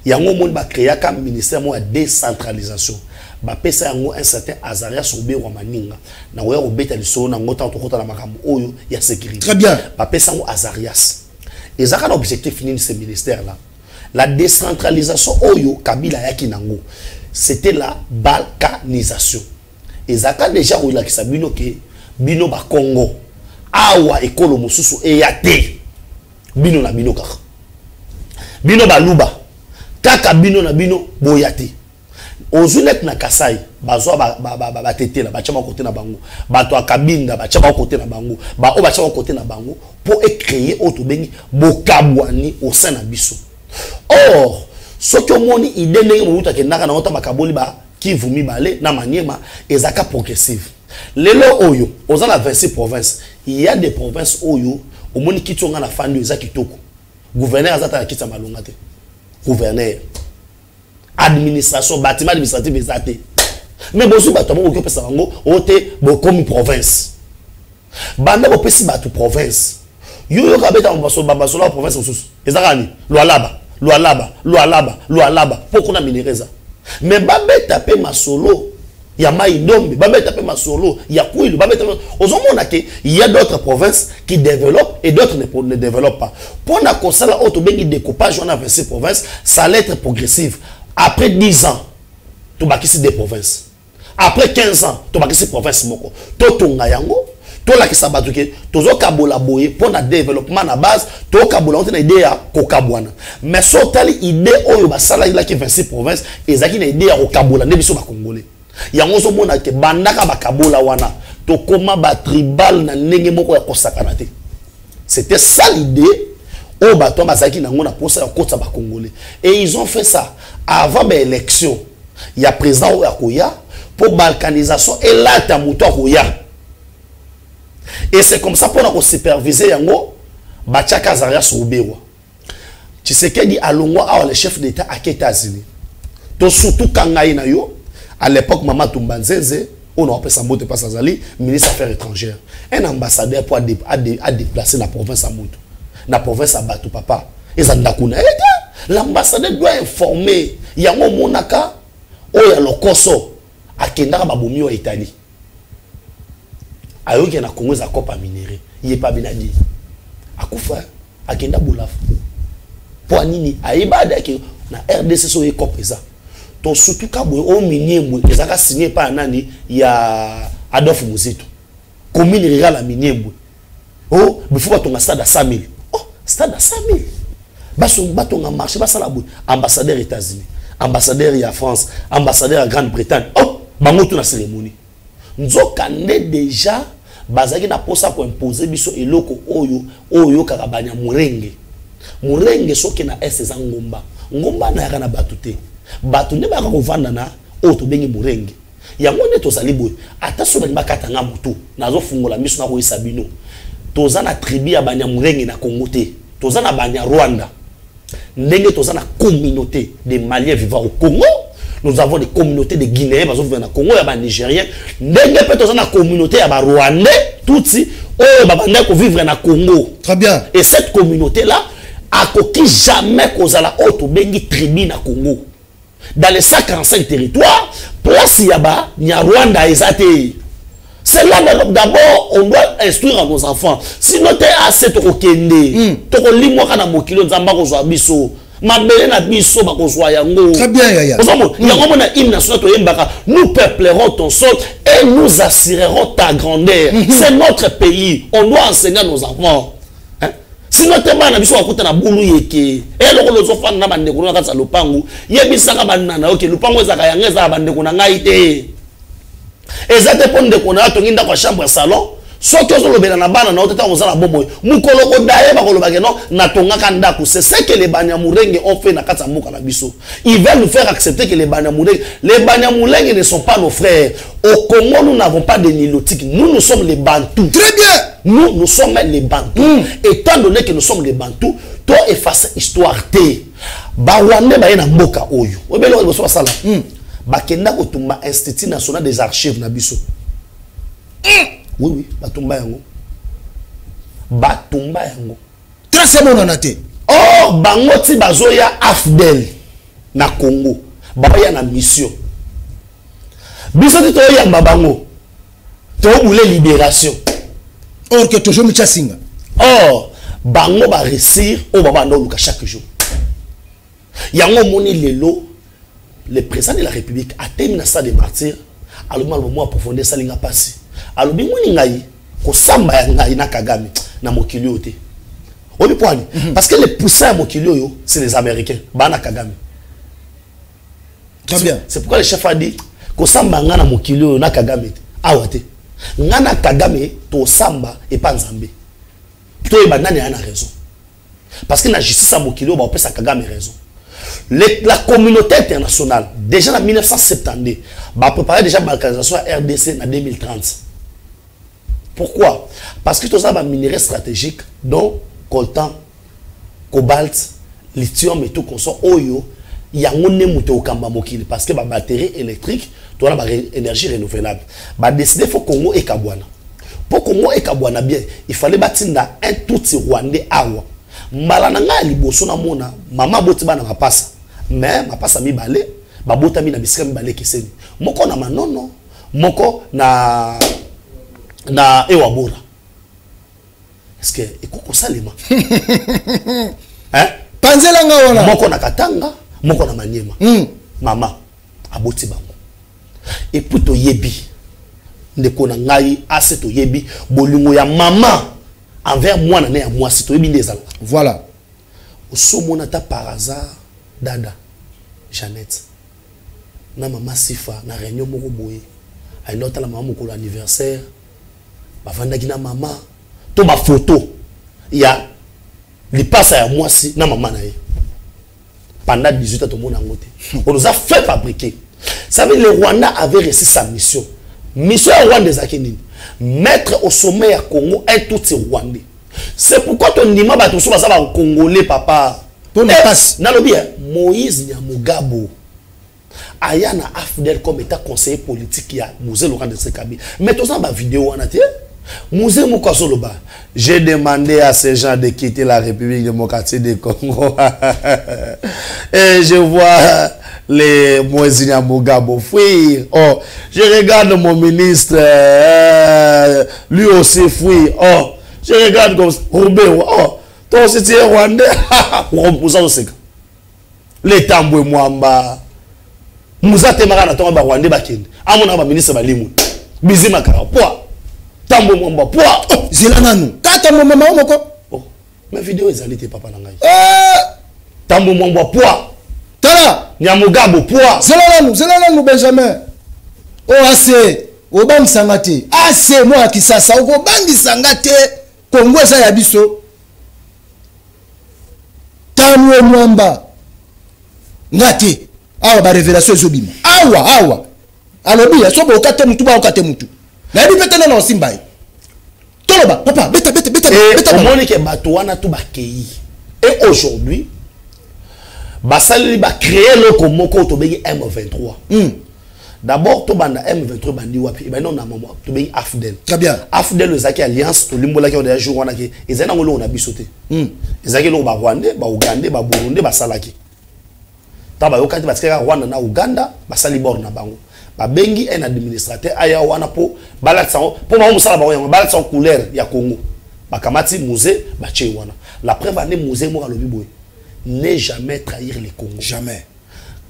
S5: Yango omoni bacréaka ministère moko ya décentralisation, bapesa yango un certain Azarias Ruberwa Maninga. Nakoya kobeta lisolo nango ntango tokota na makambo oyo ya sécurité.
S4: Très bien.
S5: Bapesa yango Azarias. Ezaka na objectif nini, ce ministère là? La décentralisation oyo Kabila ayaki nango, c'était la balkanisation. Ezalaka déjà kolakisa bino ke bino Bakongo awa, ekolo mosusu eya te, bino na bino kaka, bino Baluba kaka, bino na bino, boya te. Ozwi neti na Kasai, bazwa batetela, batya bakote na bango, bato ya Kabinda batya bakote na bango, baoyo batya bakote na bango, mpo ecréer oyo tobengi bokabwani au sein na biso. Or soki omoni idée ndenge Mobutu akendaka nango, ta bakaboli bakivu mibale na Maniema, ezalaka progressive. Lelo oyo oza na 26 province, il y a des provinces oyo omoni kiti onga na fandi oyo eza kitoko, gouverneur aza ta na kiti ya malonga te, gouverneur, administration, bâtiment administratif eza te. Mais bozwi bato yango, bokoki opesa bango oyo te. Bokomi province, banda bopesi bato province, yo yoka beta bamasolo ya province mosusu eza kaka nini? Lualaba, Lualaba, Lualaba, Lualaba, mpo kuna minerai eza. Mais babeta mpe masolo ya Mai Ndombe, babeta mpe masolo ya Kwilu, babeta. Ozomona ke il y a d'autres provinces qui développent et d'autres ne développent pas. Mpona kosala oyo tobengi découpage wana, 26 provinces, ça allait être progressive. Après 10 ans, tobakisi des provinces, après 15 ans, tobakisi province moko. Totonga yango, tolakisa bato ke tozokabola boye mpo na développement na base. Tokabola yango te na idée ya kokabwana. Mais so otali idée oyo basalaki 26 province, ezalaki na idée ya kokabola nde biso Bakongolais. Yango ozomona ke bandaka bakabola wana, tokóma batribal na ndenge moko ya kosakana te. C'était ça l'idée oyo bato bazalaki nango na mposa ya kokotisa Bakongolais. Et ils ont fait ça avant baélection ya président oyo akoya, mpo balkanisation elata moto akoya. Et c'est comme ça, mpona kosupervise yango, batiaka Azarias Ruberwa. Tshisekedi alongwa awa, le chef d'État ake États-Unis. To surtout kanga ye na yo à l'époque, mama Tumba Nzenze oyo na wapesa mbote mpasi, azali ministre affaires étrangères. Un ambassadeur po adéplacer na province ya moto, na province ya bato, papa, eza ndako na ye te. L'ambassadeur doit informer. Yango omonaka oyo ya lokoso akendaka, babomi oyo ya Italie, ayoki na Congo eza coop ya minerai, ye mpe abinadi akufa, akenda bolafu. Mpo anini? Ayeba adaki na RDC so oye coop eza to surtout ka boye oyo Miniembwe ezalaka signé epai ya nani? Ya Adolphe Muzito. Commune rurale ya Miniembwe o bifo batonga stade ya 100 000. Oh, stade ya 100 000, baso batonga marché, basala boye. Ambassadeur États-Unis, ambassadeur ya France, ambassadeur ya Grande-Bretagne, oh, bango tu na cérémonie. Nzoka nde déjà bazalaki na mposa koimpose biso eloko oyo oyo oyokaka Banyamurenge. Murenge soki na est eza ngomba, ngomba nayaka na bato te, bato nde bayaka kovanda na oyo tobengi Murenge. Yango nde tozali boye. Ata so balingi bakatanga motu, nazofungola miso, nakoyesa bino, toza na tribu ya Banyamurenge na Congo te, toza na Banyarwanda. Ndenge toza na communauté des Maliens vivant au Congo, nous avons des communautés de Guinéens bazovivre na Congo, ya Banigériens. Ndenge mpe toza na communauté ya Barwandais Tutsi oyo babandaki kovivre na Congo.
S4: Très bien.
S5: Et cette communauté là akoki jamais kozala oyo tobengi tribu na Congo. Dans les 145 territoires, place ya ba Nyarwanda eza te. C'est là d'abord on doit instruire à nos enfants. Sinon te ase tokokende, tokolimwaka na mokili. Nzambe akozwa biso mabele na biso, bakozwa yango.
S4: Très bien, Yaya.
S5: Ozomona yango, mona hymne national toyembaka: nous peuplerons ton sol et nous assurerons ta grandeur. C'est notre pays, on doit enseigner à nos enfants, hein? Sinon te, bana biso bakuta na bulu yeke. Eloko lozofanda na bandeko na kati ya lopango, yebisaka banana oke lopango ezalaka yango, ezala bandeko na ngai te, eza te mpo ndeko na yo atongi ndako ya chambre ya salon. Soki ozolobela na bana na yo te, ntango oza na bomoi, mokolo kodaye bakolobake non, natongaka ndako. C'est ce que les Banyamulenge ont fait na kati ya mboka na biso. Ils veulent nous faire accepter que les Banyamulenge, les Banyamulenge ne sont pas nos frères. Au Congo, nous n'avons pas de nilotique. Nous, nous sommes les Bantous.
S4: Très bien.
S5: Nous, nous sommes les Bantous. Étant donné que nous sommes les Bantous, to effacer histoire te. Barwandais baye na mboka oyo, oyebeli oyo liboso basala, bakenda kotumba Institut national des archives na biso. Oui, batumba yango, batumba yango.
S4: Trace emonana te.
S5: Or bango ti bazoya AFDL na Congo, baoya na mission. Biso ti toyamba bango, tobule libération.
S4: Or que toujours mitya singa.
S5: Or bango baréussir oyo babanda oluka chaque jour. Yango omoni lelo le président de la République atemi na stade de Martyr, alobi maloba moko approfondir, esalinga mpasi. Alobi: moni ngai kosamba ya ngai na Kagame na mokili oyo te. Oyebi po ani? Parce que les puissants ya mokili oyo, c'est les Américains, baa na Kagame.
S4: Très bien.
S5: C'est pourquoi le chef a dit: kosamba nga na mokili oyo na Kagame te, awa te. Nga na Kagame tosamba epa Nzambe, toyeba nani aya na raison, parce que na justice ya mokili oyo baopesa Kagame raison. La communauté internationale, déjà en 1972, va préparer déjà balkanisation à RDC en 2030. Pourquoi? Parce que tout ça va minerais stratégiques, dont coltan, cobalt, lithium et tout consort, oyo, yango nde moto okamba mokili, parce que ba batterie électrique towana, ba énergie renouvelable. Badécider faut Congo ekabwana. Mpo Congo ekabwana bien, il fallait batinda un Tutsi rwandais awa. Mbala na ngai ya liboso namona mama aboti bana mapasa, mais mapasa mibale babotami na bisika mibale ekeseni, moko na Manono, moko na Ewabora. Est ce que ekoki kosalema, hein?
S4: Panzelanga wana.
S5: Moko na Katanga, moko na Maniema. Mama aboti bango. Et puis toyebi, ndeko na ngai ase, toyebi bolingo ya mama envers mwana ne ya mwasi, toyebi nde ezalaka. Osomona ata par hasard dada Jeannette na mama Sifa na réunion moko boye, ayenda otala mama mokolo anniversaire, bavandaki na mama, to bafoto ya lipasa ya mwasi na mama na ye pendant 18 ans, tomona yango te. On nous a fait fabriquer ça veut dire le Rwanda avait réussi sa mission. Mission ya Rwanda ezalaki nini? Mettre au sommet ya Congo un Tutsi rwandais. C'est pourquoi tondima bato mosusu baza bacongolais, papa.
S4: Mpona
S5: Eh,
S4: pasi.
S5: Nalobi eh, Moïse Nyamugabo aya na AFDL comme état conseiller politique ya Mzee Laurent Désiré Kabila, mais toza na bavideo wana te. Mzee moko azoloba: j'ai demandé à ces gens de quitter la République démocratique du Congo et je vois les Moïse Nyamugabo fuir. Oh, je regarde mon ministre, lui aussi fuir. Oh, je regarde comme Robert. Oh, toi aussi tu es rwandais. Mzee oseka letambwe mwamba. Mzee atemaka na ntongo, barwandais bakende, amonaka baministre balimwe, bizima kaka poa, Tambwe Mwamba poa.
S4: Oh, zela nanu, kata mama moko.
S5: Oh, mais video ezali te, papa na ngai.
S4: Eh,
S5: Tambwe Mwamba poa.
S4: Tala.
S5: Nyamugabo poa.
S4: Zela nanu, zela nanu, Benjamin. O ase obangisanga te, ase mwana Kisasa, okobangisanga te. Kongo eza ya biso. Tambwe Mwamba, nga te awa, barévélation ezobima awa awa. Alobi so boyoka te mutu, bayoka te mutu, nayebi mpe te nana osimba ye. Toloba papa, beta beta beta.
S5: Et
S4: beta bango.
S5: Omoni ke bato wana to bakei. Et aujourd'hui Basaleli bacréer eloko moko oyo tobengi M23. D'abord tobanda M23 bandi wapi? Ebandi na mama tobengi AFDL.
S4: Très bien.
S5: AFDL ezalaki alliance, tolimbolaki yango deja jour wana ke ezali nango eloko na biso te. Ezalaki eloko Barwandais, Baugandais, Baburundais basalaki. Ntango bayokaki, batikaki Rwanda na Uganda, basali bord na bango, babengi un administrateur aya wana mpo balatisa yango, mpo bango mosala bango yango, balatisa yango couleur ya Congo. Bakamati Mzee, batie wana. La preuve ane, Mzee moko alobi boye: "Ne jamais trahir le Congo."
S4: Jamais.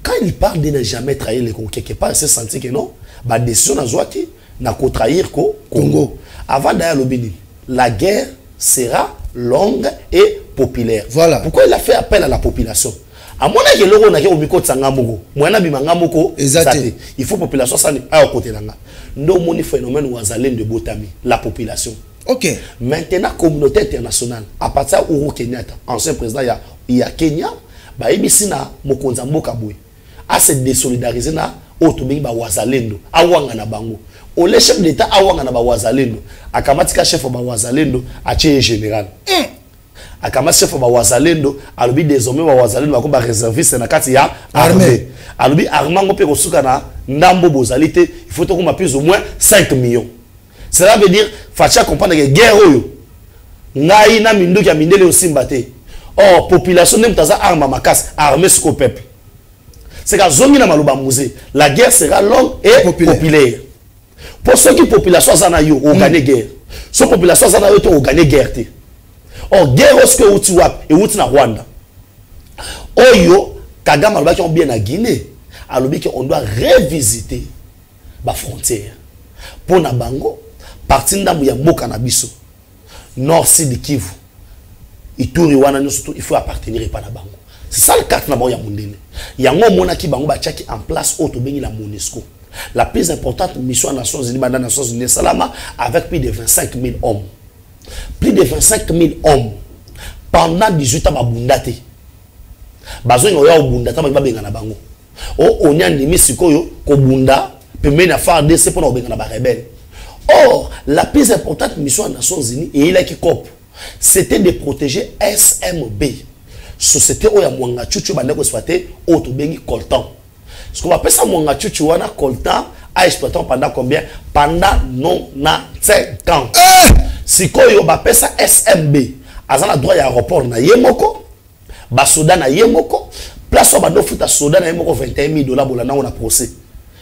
S5: Quand il parle de ne jamais trahir le Congo, quelque part il s'est senti que non, badécision nazwaki na kotrahir ko Congo.
S4: Congo.
S5: Avant d'ailleurs alobi nini? La guerre sera longue et populaire.
S4: Voilà.
S5: Pourquoi il a fait appel à la population? Amonaki eloko naki komikotisa nga moko, moyen nabima nga moko
S4: Eza te.
S5: Il faut population asani aya kokotela nga. Nde omoni phénomène wazalendo ebotami, la population. Maintenant, communauté internationale, à partir ya Uhuru Kenyatta, ancien président ya Kenya, bayebisi na mokonzi ya mboka boye ase désolidariser na oyo tobengi bawazalendo, awanga na bango. Ole chef d'état awanga na bawazalendo, akamati ka chef ya bawazalendo, atie ye général. Akamati chef ya bawazalendo, alobi désormais bawazalendo bako baréserviste na kati ya
S4: armée.
S5: Armée. Alobi armée yango mpe kosuka na ndambo bozali te, il faut tokoma plus ou moins 5 millions. Cela veut dire Fatshi comprendre que guerre oyo, ngai na minduki ya mindele osimba te. Or population nde moto aza arme ya makasi. Armée siko peuple, c'est qu'azongi na maloba Mzee: "La guerre sera longue et
S4: populaire."
S5: Populaire, mpo soki population aza na yo, ogagner guerre. So population aza na yo te, ogagner guerre te. Or guerre oyo soki euti wapi? Euti na Rwanda. Oyo Kagame alobaki yango bien na Guinée, alobi ke on doit revisiter bafrontière mpo na bango. Parti ndambo ya mboka na biso, nord, sud Kivu, Ituri wana nyonso tu, il faut appartenir epa na bango. C'est ça le carte na bango ya mondele. Yango omonaki bango batiaki en place oyo tobengi la MONUSCO, la plus importante mission ya Nations Unies banda Nations Unies esalama, avec plus de 25 000 hommes, plus de 25 000 hommes. Pendant 18 ans babunda te. Bazongi oya kobunda ta babenga na bango. O oni andimi sikoyo kobunda pembeni ya FARDC mpona kobenga na barebelles. Or la plus importante mission ya Nations Unies eyelaki cop, c'était de protéger SMB, société oyo ya Mwangachuchu bande koexploiter oyo tobengi coltan. Parce qu'on bapesa Mwangachuchu wana coltan, aexploiter pendant combien? Pendant 95 ans. Sikoyo bapesa SMB, aza na droit ya aéroport na ye moko, basoda na ye moko, place oyo bandofuta soda na ye moko 21 000 $. Bolanda ngo na procès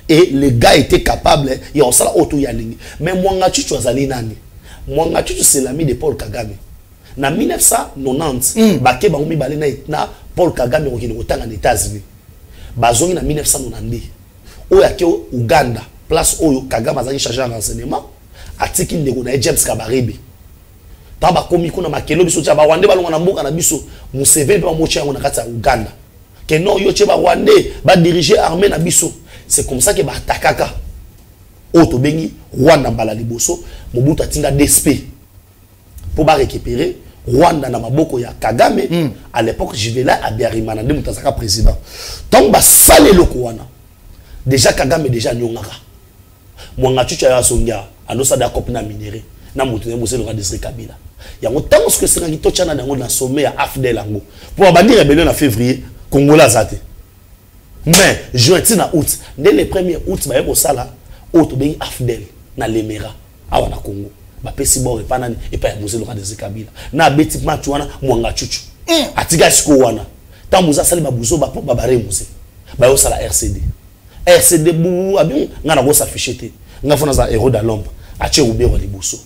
S5: et le gars était capable ya kosala oyo toyo alingi. Mais Mwangachuchu azali nani? Mwangachuchu, c'est l'ami de Paul Kagame. Na 1990 bake bango mibale na Paul Kagame kokende kotanga na États-Unis. Bazongi na 1992, oyo ake Uganda, place oyo Kagame azalaki chargé ya renseignement. Atiki ndeko na ye James Kabarebe. Ntango bakomi kuna, makelo biso tia Barwandais balonga na mboka na biso. Museveni mpe bamotia yango na kati ya Uganda ke non, yo tie Barwandais badirige armée na biso. C'est comme ça ke baatakaka oyo tobengi Rwanda mbala liboso. Mobutu atinda DSP mpo barécupérer Rwanda na maboko ya Kagame. À l'époque, Juvénal Habyarimana nde moto azalaka président. Ntango basala eloko wana déjà, Kagame déjà anyongaka. Mwangachuchu ayo azongi awa, andosala ya cope na minerai na moto na ye Mzee Laurent Désiré Kabila. Yango ntango soki esengaki totyana yango na sommet ya AFDL yango mpo babandi rébellion na février, Congolais aza te. Mai, juin, ntina août, nde le premier août baye kosala oyo tobengi AFDL na Lemera awa na Congo. Bapesi bord epa nani? Epai ya Mzee Laurent Désiré Kabila. Na abeti match wana, Mwangachuchu atika sikoyo wana. Ntango Mzee asali babuzo babare, Mzee bayosala RCD. RCD bu abi nga na kosafishe te, nga fo naza héros de l'ombre. Atie Ruberwa liboso,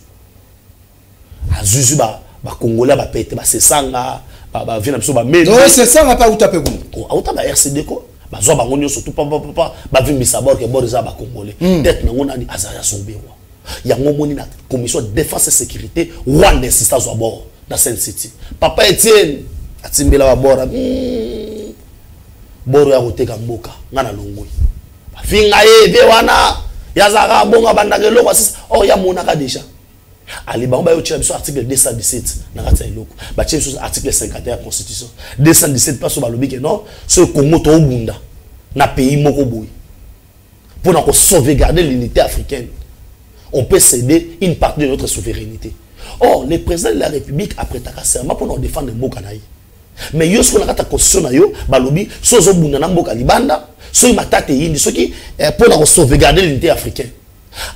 S5: azwizwi Bacongolais bapete basesanga bavie na biso.
S4: Bamesesanga mpe auta mpe kuna.
S5: Auta ba RCD ko bazwa bango nyonso tu papapapa, bavimbisa bord ke bord eza Bacongolais. Tete nango nani? Azarias Ruberwa. Yango omoni na commission défense et sécurité, Rwanda insiste azwa bord na Sun City. Papa Etienne atimbela babord, bord ya koteka mboka. Nga na longoi, bafinga ye vie wana yazalaka bongo, abandaka eloko asisa or yamonaka déjà. Ali bango bayotiela biso article 217 na kati ya eloko, batie biso article 51 ya constitution. 217 place oyo balobi ke non, soki Congo toobunda na pays moko boye, mpona kosauvegarder l'unité africaine, on peut céder une partie de notre souveraineté. Or le président de la République aprêtaka serment mpona kodéfendre mboka na ye. Mais yo soki na kati ya constitution na yo balobi so ozobunda na mboka libanda, soki matata eyindi, soki mpona kosauvegarder l'unité africaine,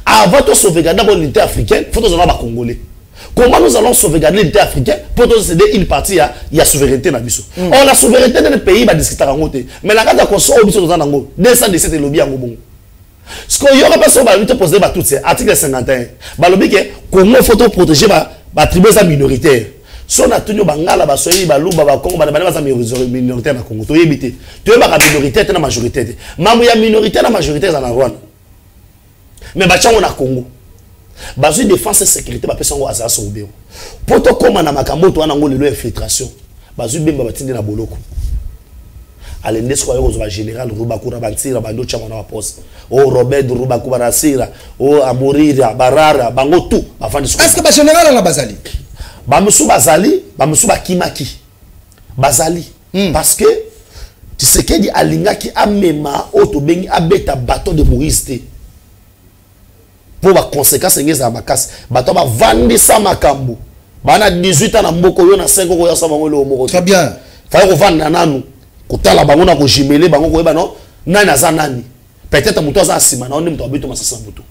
S5: avant to sauvegarder d'abord l'unité africaine, faut tozala bacongolais. Comment nous allons sauvegarder l'unité africaine pour céder une partie ya souveraineté na biso? Or la souveraineté d'un pays, badiscutaka yango te. Mais na kati ya constitution oyo biso toza nango, 217 elobi yango bongo. Sikoyo yoka mpe, soki balobi toposede batutsi, article 51 balobi ke Congo faut toprotéger batribu eza minoritaire. So natuni yo, Bangala, Baswahili, Baluba, Bakongo, bana bana baza minoritaire na Congo? Toyebi te. Toyebaka minoritaire te na majorité te. Mambo ya minoritaire na majorité eza na Rwanda, mais batyango na Congo. Bazwi défense et sécurité, bapesa yango azala Ruberwa mpo tokóma na makambo oyo towana yango lelo, infiltration. Bazwi Bemba, batindi na boloko. Alende sikoyo aye kozwa bagénéral Rubakura, Bantira, bandi otyama na baposte o Robert Rubakura, Rasira o Amorira, Barara, bango tout bafandi.
S4: Est ce que bagénéral wana bazali?
S5: Bamosusu bazali, bamosusu bakimaki. Bazali parce que Tshisekedi alingaki amema oyo tobengi abeta bateau de Moïse te, mpo baconséquence enge ezala makasi. Bato bavandisa makambo bana 18 ans na mboka oyo na 5 okoyasa bango eloko moko.
S4: Très bien.
S5: Faye kovanda nanu, kotala bango na kojimele bango, koyeba no nani aza nani. Peut-être moto aza na nsima na yo nde moto abeti masasi na moto.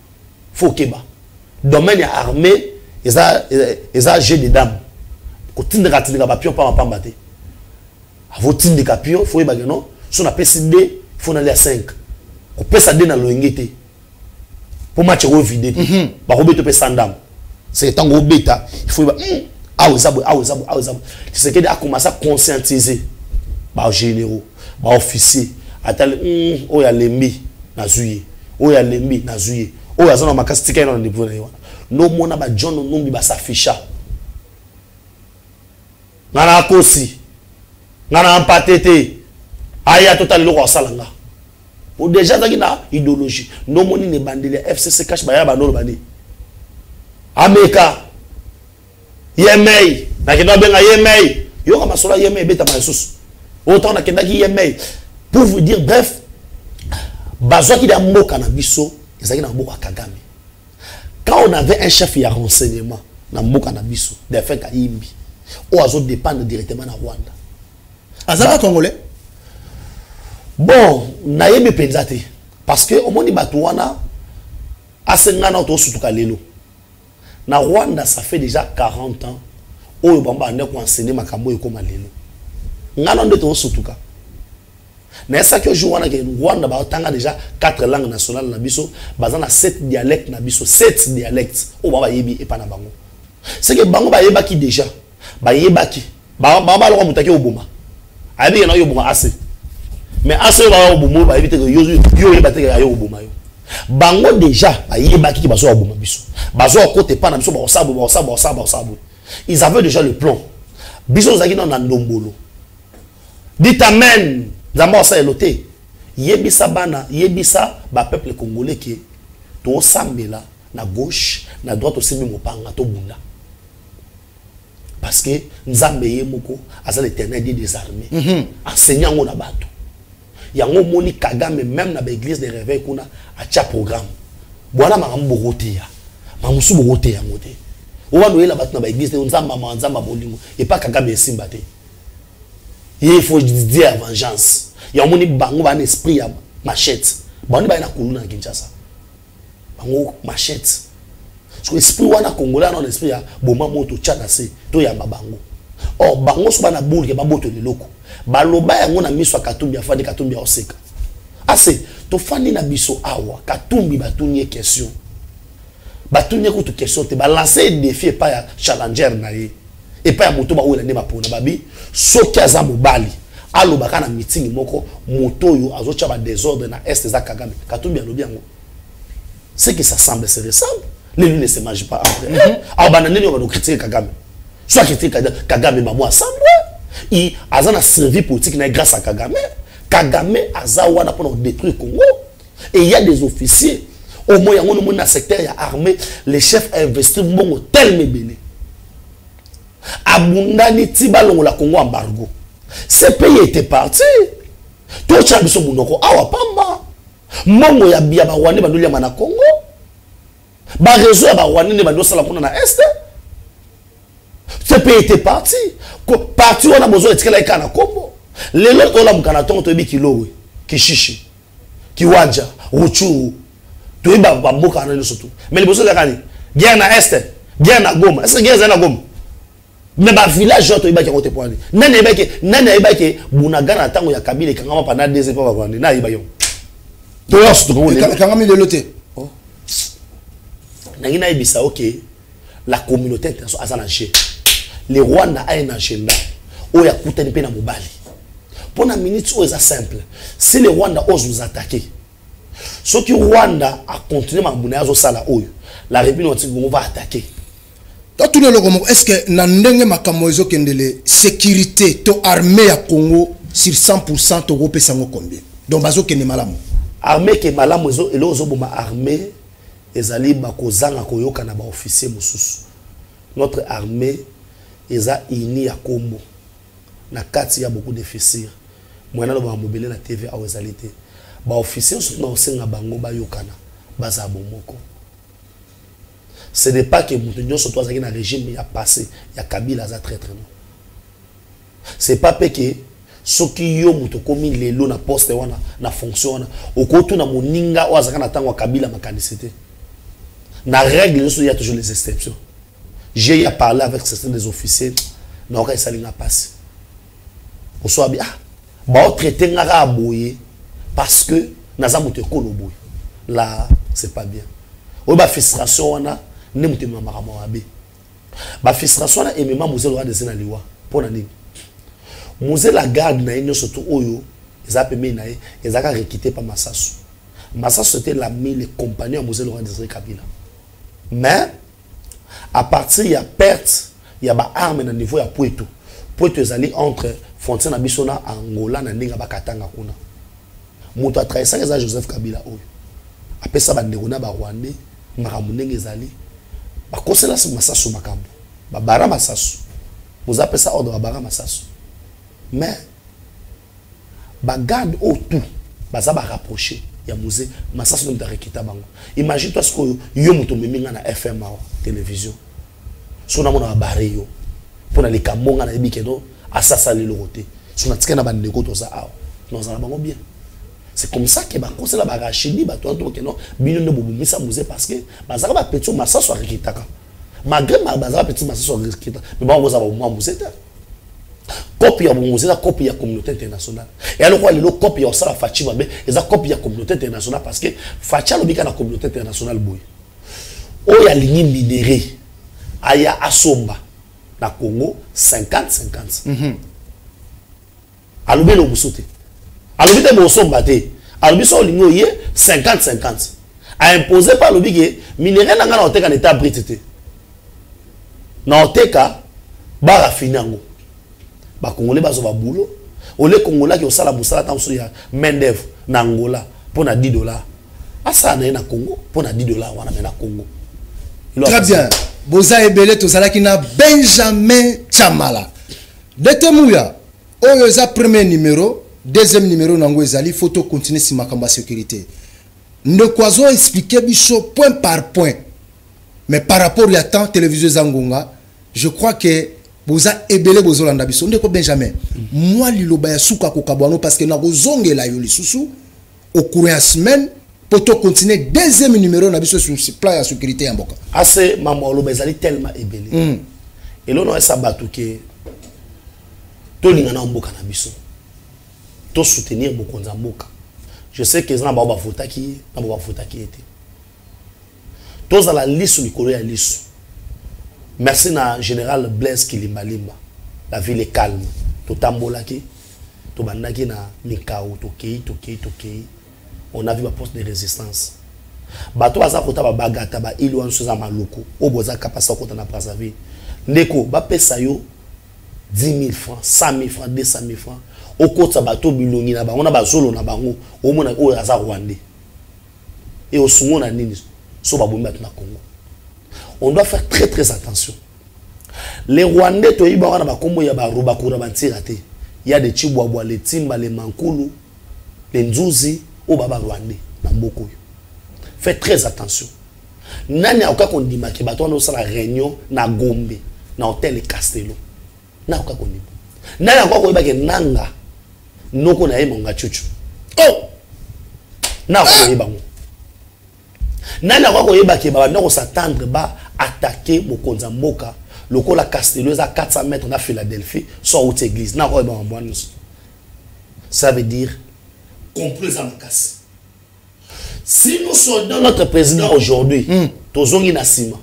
S5: Faut okeba. Domaine ya armée eza jeu de dame. Kotindika tindika bapion pamba pamba te. Avotindika pion, faut oyebake no so napesi d, faut nalia 5. Kopesa d na loyenge te, mpo match ekovide te, bakobeta mpe sandam. C'est ntango obeta, il faut yeba awa eza boye, awa eza boye, awa eza boye. Tshisekedi akomasa à conscientiser bagénéraux, baofficier. Atali oyo alembi, nazwi ye. Oyo alembi, nazwi ye. Oyo aza na makasi, tika ye na niveau na ye wana. Nomona baJohn Numbi basafisha nga na akosi nga na mpate te. Aya totala eloko asala nga po déjà azalaki na idéologie. Ndomoni na ebandeli ya FCC CACH, baya bandolo bani ameka yemei, nakenda babenga yemei. Yoka masolo ya yemei ebetama lisusu. Oyo ntango nakendaki yemei, pour vous dire bref, bazwaki na mboka na biso, ezalaki na mboka ya Kagame. Quand on avait un chef ya renseignement na mboka na biso, Delphin Kayimbi, oyo azodépendre directement na Rwanda.
S4: Azalaka congolais?
S5: Bon, nayebi mpenza te, parce que omoni bato wana asenga na tosutuka lelo na Rwanda, ça fait déjà 40 ans oyo bango bande koenseigner makambo oyo ekóma lelo. Ngana nde tozosutuka. Nayesaki yo jour wana ke Rwanda batanga déjà 4 langues nationales na biso, baza na 7 dialecte na biso, 7 dialecte oyo bango bayebi epa na bango. C'est que bango bayebaki déjà, bayebaki bango baloko moto aki oboma, ayebi ke na yo oboma ase, mais ase oyo baya oboma oyo bayebi te ke yo oyeba te ke ayo oboma yo. Bango déjà bayebaki ke bazwa koboma biso, bazwa kokota epa na biso, bakosala boye, bakosala, bakosala, bakosala boye. Ils avaient déjà le plan. Biso tozalaki nano na ndombolo. Dites amen. Nzambe akosalela te. Yebisa bana, yebisa bapeuple congolais ke tosambela na gauche, na droite, osimbi mopanga, tobunda, parce que Nzambe ye moko aza l'Éternel Dieu des armées. Enseigne yango na bato yango. Omoni Kagame, même na baéglise de réveil kuna, atia programme bwana makambo bokoteya, mamosu bokoteya yango te. Owana oyela bato na baéglise te. Nzambe ama, Nzambe bolingo epa Kagame esimba te. Ye il faut dire ya vengeance. Yango omoni bango bana esprit ya machette. Bango nde baye na kuluna na Kinshasa, bango machette. Parce que esprit wana congolais wana esprit ya boma moto, tya na se, toyamba bango. Or bango so bana bulke babotola eloko. Baloba yango na miso ya Katumbi. Afandi, Katumbi aoseka ase. Tofandi na biso awa, Katumbi batuni ye question, batuni ye kutu question te, balance ye défi epai ya challenger na ye, epai ya moto bawela nde bapona. Babi soki aza mobali, alobaka na meeting moko, moto oyo azotya badésordre na Est eza Kagame. Katumbi alobi yango. Ce qui s'assemble se ressemble, les loups ne se mangent pas entre eux. Alors bana ndenge oyo banocritique Kagame, soit critique Kagame, bango ensemble i aza na survie politique na ye grâce à Kagame. Kagame aza wana mpona kodétruire Congo et il y a des officiers au moins. Yango nomoni na secteur ya armée, les chefs investir mbongo telema ebele, abundani ti balongola Congo embargo. Ce pays était parti. Totya biso monoko awa pamba. Mbongo ya bia barwandais bandoliama na Congo, bareseau ya barwandais nde bandosala kuna na Est. Ce pays était parti. Parti wana bozo etikala eka na kombo. Lelo tolamuka na ntongo, toyebi Kilowe, Kishishi, Kiwanja, Rutshuru, toyebi bamboka wana nyonso tu. Mais liboso ezalaka nini? Guerre na Est, guerre na Goma. Est ce que guerre ezali na Goma? Mais bavillage oyo toyebaki yango te. Po nani? Nani ayebaki? Nani ayebaki Bunagana na ntango ya Kabila ekangama pendant 2 ans mpo baRwandais? Nani ayebaki yango? Toyonso tokango lelo.
S4: Ekangami lelo te.
S5: Nangi nayebisa, ok, la communauté internationale aza na jeu. Le Rwanda a un agenda oyo akutani mpe na mobali. Mpo na minute oyo eza simple: si le Rwanda ose nous attaquer, soki Rwanda acontinue makambo na ye azosala oyo, la République démocratique Congo va attaquer.
S4: Tatuna eloko moko: est ce que na ndenge makambo ezokendele, sécurité to armée ya Congo, sur 100, tokopesa yango combien? Donc bazokende malamu?
S5: Armée ke malamu. Eloko ezoboma armée ezali bakozanga koyoka na baofficier mosusu. Notre armée eza uni ya kombo na kati ya beaucoup de fissures. Moyen nalobaka mobele na TV awa ezali te. Baofficier surtout, na kosenga bango bayokana, bazala bomoko. Ce n'est pas que moto nyonso to azalaki na régime ya passé ya Kabila aza traître, non. C'est pas mpe ke soki yo moto okomi lelo na poste wana, na fonction wana, okotuna moninga oyo azalaka na ntango ya Kabila makanisi te. Na règle nyonso, il y a toujours les exceptions. J'ai eu à parler avec certains des officiers, naoka esalinga mpasi. Osoabi, ah, baotraite nga kaka boye parce que naza moto ekolo boye. Là, c'est pas bien. Oyo bafrustration wana nde moto emema makambo mabe. Bafrustration wana emema Mzee Laurent Désiré na liwa. Mpo na nini? Mzee, la garde na ye nyonso to oyo eza pembeni na ye ezalaka recruté pa Masasu. Masasu, c'était l'ami, le compagnon ya Mzee Laurent Désiré Kabila. Mais à partir ya perte ya baarme na niveau ya Pweto, Pweto ezali entre frontière na biso na Angola, na ndenge bakatanga kuna, moto atrahisaki eza Joseph Kabila oyo apesa bandeko na barwandais makambo. Ndenge ezali, bakosela Masasu makambo, babara Masasu. Boza apesa ordre, babara Masasu. Mais bagarde oyo tout baza barapproché ya Mzee, Masasu nde moto arekita bango. Imagine toi sikoyo, yo moto omemi nga na FM awa, télévision, so namona babare yo mpo na likambo nga nayebi keno asasala eloko te. So natika na bandeko toza awa, nozala bango bien. C'est comme ça que bakosela barachidi bato wana tokeno bino nde bobomisa Mzee, parce que bazalaka bapetits oyo Masasu arekitaka. Malgré bazalaka petits, Masasu arekita, mais bango kozala baboma Mzee te. Kopi ya bongo eza kopi ya communauté internationale. Eya lokola lelo kopi ya kosala Fatshi mabe eza kopi ya communauté internationale, parce que Fatshi alobi kaka na communauté internationale boye: oyo alingi minerai aya asomba na Congo 50 50. Alobi eloko mosusu te, alobi te bosomba te, alobi so olingi oye 50 50. Aimpose mpe, alobi ke minerai na ngai na oteka na état brut te, na oteka baraffiner yango, bakongolais bazwa baboulot. Ole Congolais aki osala mosala ta mosusu ya main d'œuvre na Angola mpo na 10 $, asala na ye na Congo mpo na 10 $ wana, me na Congo.
S4: Très bien, boza ebele. Tozalaki na Benjamin Chamala Dete Muya. Oyo eza premier numéro. Deuxième numéro nango ezali faut tocontinue si makambo ya sécurité. Ndeko azo expliquer biso point par point, mais par rapport ya temps, télévision eza ngonga. Je crois que boza ebele bozolanda biso. Ndeko Benjamin, mwa liloba ya suka kokabwano, parce que nakozongela yo lisusu au cours ya semaine po tocontinue deuxième numéro na biso sur plan ya sécurité ya mboka.
S5: Ase mambo aloba ezali tellement ebele. Eloko na esa bato ke tolinga na mboka na biso, tosoutenir bokonzi ya mboka. Je sais que eza na bao bavotaki ye, na bao bavotaki ye te. Tozala liso likolo ya liso. Merci na général Blaise Kilimbalimba. La ville est calme. Totambolaki, tobandaki na Mikao, tokei, tokei, tokei, on a vu baposte de résistance. Bato baza kota babagata baile wana nyonso eza Maluku. Oyo boza capacité okota na Brazzaville, ndeko, bapesa yo 10 000 francs, 100 000 francs, 200 000 francs, okotisa bato bilongi na bango na bazolo na bango, omona oyo aza rwandais e osungo na nini. So babomi bato na Congo, on doit faire très très attention. Les Rwandais, toyebi bango na bakombo ya barubakura, bantira te. Ya de Chibwabwa, le Timba, le Mankulu, le Nzuzi, oyo ba barwandais na mboka oyo. Faites très attention. Nani akoka kondimaki bato wana osala réunion na Gombe? Na hotel Castello. Na koka kondima. Nani akoka koyeba ke Nanga noko na ye Monga Chuchu?
S4: Oh!
S5: Na akoka koyeba ngo. Nani akoka koyeba ke babanda kos'attendre ba attaquer mokonzi ya mboka lokola Castello eza 400 mètres na Philadelphie, so auti église. Na akoka koyeba mambo wana nyonso. Ça veut dire complot eza makasi. Si nous sommes dans notre président aujourd'hui, tozongi na nsima,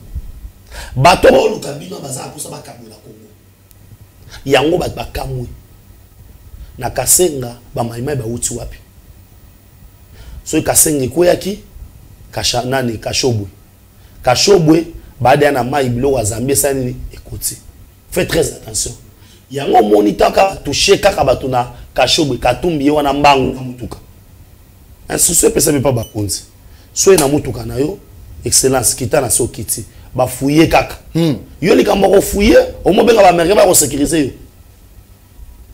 S5: bato baoluka bino baza na mposa bakabola Congo. Yango bato bakamwe na Kasenga, bamaimai bauti wapi? Soki Kasenga ekweyaki, kasha nani, Kashobwe, Kashobwe baada ya na mai, biloko ya Zambie esali nini? Ekoti. Fais très attention. Yango omoni taka touche kaka bato na Kashobwe, Katumbi ye wana mbangu na motuka. Instruction epesami mpa bakonzi: soki na motuka na yo, excellence, kita na se, okiti, bafuye kaka yo. Likambo ya kofuye, omobenga baaméricain bakosécuriser yo.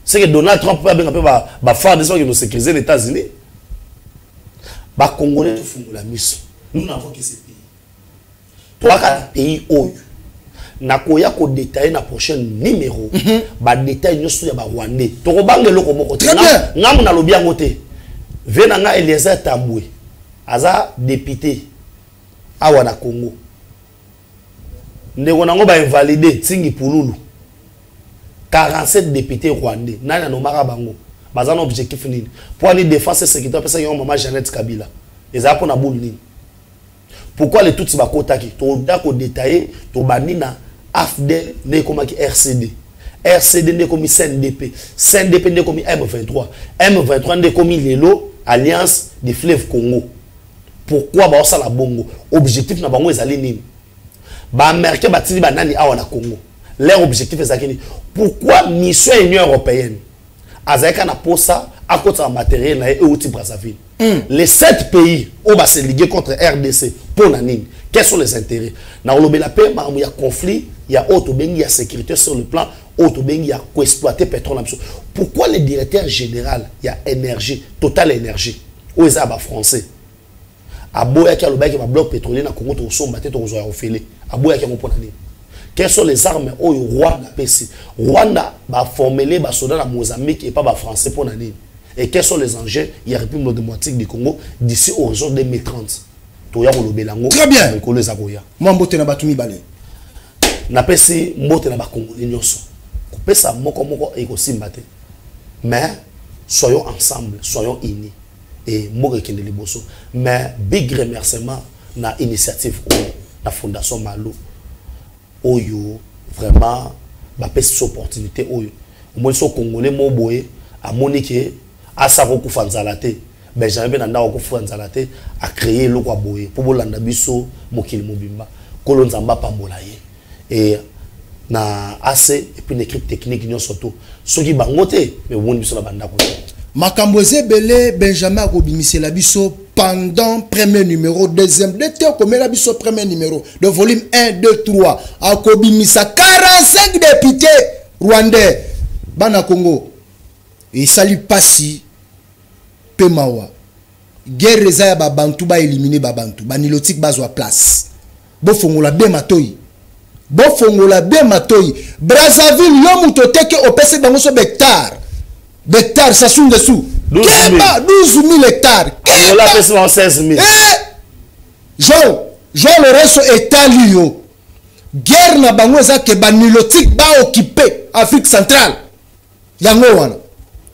S5: C'est que Donald Trump mpe abenga mpe baFARDC bakende kosécuriser les États-Unis. Bacongolais, tofungola miso. Nous n'avons que ce pays, toyaka na pays oyo. Nakoya kodétailler na prochain numéro badétail nyonso ya barwandais. Tokobanga eloko moko te.
S4: Très bien.
S5: Ngambu nalobi yango te. Ve na nga Eliezer Tambwe aza député awa na Congo. Ndeko nango bainvalide Ntingi Pululu. 47 députés rwandais, nani anomaka bango? Baza na objectif nini? Mpo ani défense et sécurité apesaki yango mama Jeannette Kabila, ezala mpo na bulu nini? Pourquoi les Tutsi bakotaki? Toda kodétailler. Tobandi na AFDL, nde ekomaki RCD, RCD nde ekomi CNDP, CNDP nde ekomi M23, M23 nde ekomi lelo Alliance du Fleuve Congo. Pourquoi baosala bongo? Objectif na bango ezali nini? Baaméricain batindi banani awa na Congo? Leur objectif ezalaki nini? Pourquoi mission ya Union européenne azalaki na posa akotaka matériel na ye euti Brazzaville? Les sept pays oyo base liguer contre RDC, mpo na nini? Quels sont les intérêts? Na kolobela mpe makambo ya conflit ya oyo tobengi ya sécurité, sur le plan oyo tobengi ya koexploiter pétrole na biso. Pourquoi le directeur général ya énergie, Total Énergie, oyo eza ya bafrançais, aboyaki, alobaki babloc pétrolier na Congo tokosomba te, tokozwa ya ofele? Aboyaki yango mpona nini? Quelles sont les armes oyo Rwanda apesi? Rwanda baformele basoda na Mozambique epa bafrançais, mpo na nini? Et quels sont les enjeux ya République démocratique du Congo d'ici horizon 2030? Toya kolobela yango.
S4: Très bien.
S5: Mikolo eza koya.
S4: Mwa mbote na bato mibale.
S5: Napesi mbote na bakongoli nyonso. Kopesa moko moko ekosimba te, mais soyons ensemble, soyons unis et mboka ekende liboso. Mais big remerciement na initiative oyo, na Fondation Malo oyo vraiment bapesi biso opportunité oyo. Omoni so congolais mo boye amoni ke asa kokufa nzala te, Benjamin mpe na ndako akokufa nzala te, acréer eloko ya boye mpo bolanda biso mokili mobimba. Kolo Nzambe apambola ye e na AC et puis na équipe technique nyonso. To soki bango te, me bomoni biso na bandako te.
S4: Makambo eza ebele. Benjamin akobimisela biso pendant premier numéro, deuxième de te. Okomela biso premier numéro de volume 1, 2, 3. Akobimisa 45 députés rwandais. Bana Congo, esali mpasi mpe mawa. Guerre eza ya babantu, baéliminer babantu, banilotique bazwa place. Bofongola be matoi, bofongola be matoi. Brazzaville, yo moto oteke, opesi bango so bahectare, bahectare Sassou Nguesso.
S5: 12 000.
S4: Keba, 12 000 hectares.
S5: Angola
S4: Keba.
S5: Apesi bango 16 000.
S4: Eh! Jean Lorenzo, etali yo. Guerre na bango eza ke banilotique baoccuper Afrique centrale. Yango wana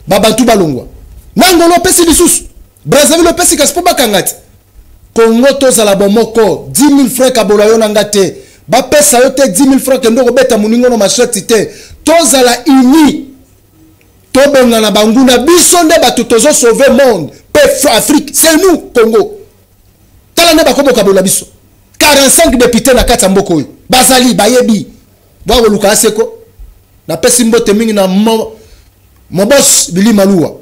S4: babantu balongwa nangolo. Opesi lisusu Brazzaville, opesi kasi mpo bakanga ti Kongo. Tozala bomoko. 10 000 francs kabola yo na nga te, bapesa yo te 10 000 francs, kende kobeta moningo no machette te. Tozala uni, tobengana banguna. Biso nde bato tozosauve monde mpe Afrique, c'est nous Congo. Tala nde bakobokabola biso. 45 député na kati ya mboka oyo bazali bayebi bwakoluka aseko. Napesi mbote mingi na mobos Bili Maluwa,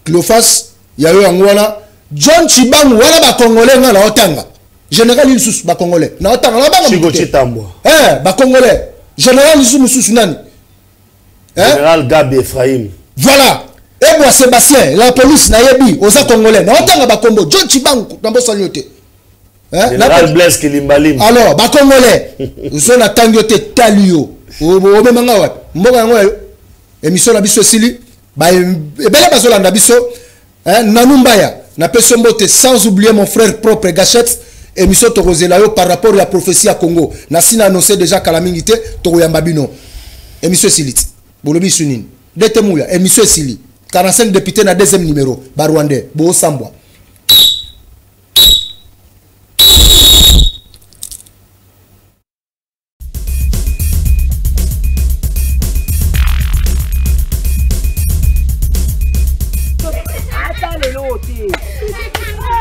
S4: Cleofas ya yo. Yango wana John Chibangu wana, bacongolais nga naotanga général lisusu, bacongolais naotanga nabanga.
S5: Chigo Chitambwa.
S4: Eh, bacongolais, général lisusu mosusu nani? Eh?
S5: Général Gabi Ephraim.
S4: Voilà, Ebwa Sébastien, la police, nayebi oza congolais. Naotanga bakombo John Chibangu, nambosani yo te. Eh?
S5: Général Blaise Kilimbalimba.
S4: Alors bacongolais, so natangi yo te, tali yo. Obema nga wapi? Mboka yango ya yo. Émission na biso esili. Ba ebele bazolanda biso. Hein, Nanou Mbaya, napesi yo mbote, sans oublier mon frère propre Gachette. Émission tokozela yo par rapport ya prophétie ya Congo. Nasi na annoncé déjà kala mingi te, tokoyamba bino. Émission esili ti. Bolobi su nini? Dete Muya, émission esili. 45 députés na deuxième numéro, ba Rwandais, bo sambwa.
S1: Ata lelo te,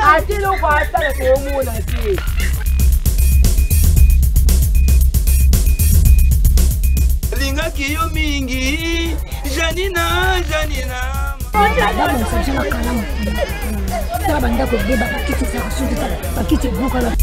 S1: ata eloko asala toomona te.
S2: Lingaki yo mingi, Janina, Janina.
S3: Babongisa biso na kalamu. Tala bandako ebeba, bakiti ezalaka soki, tala bakiti ebukana.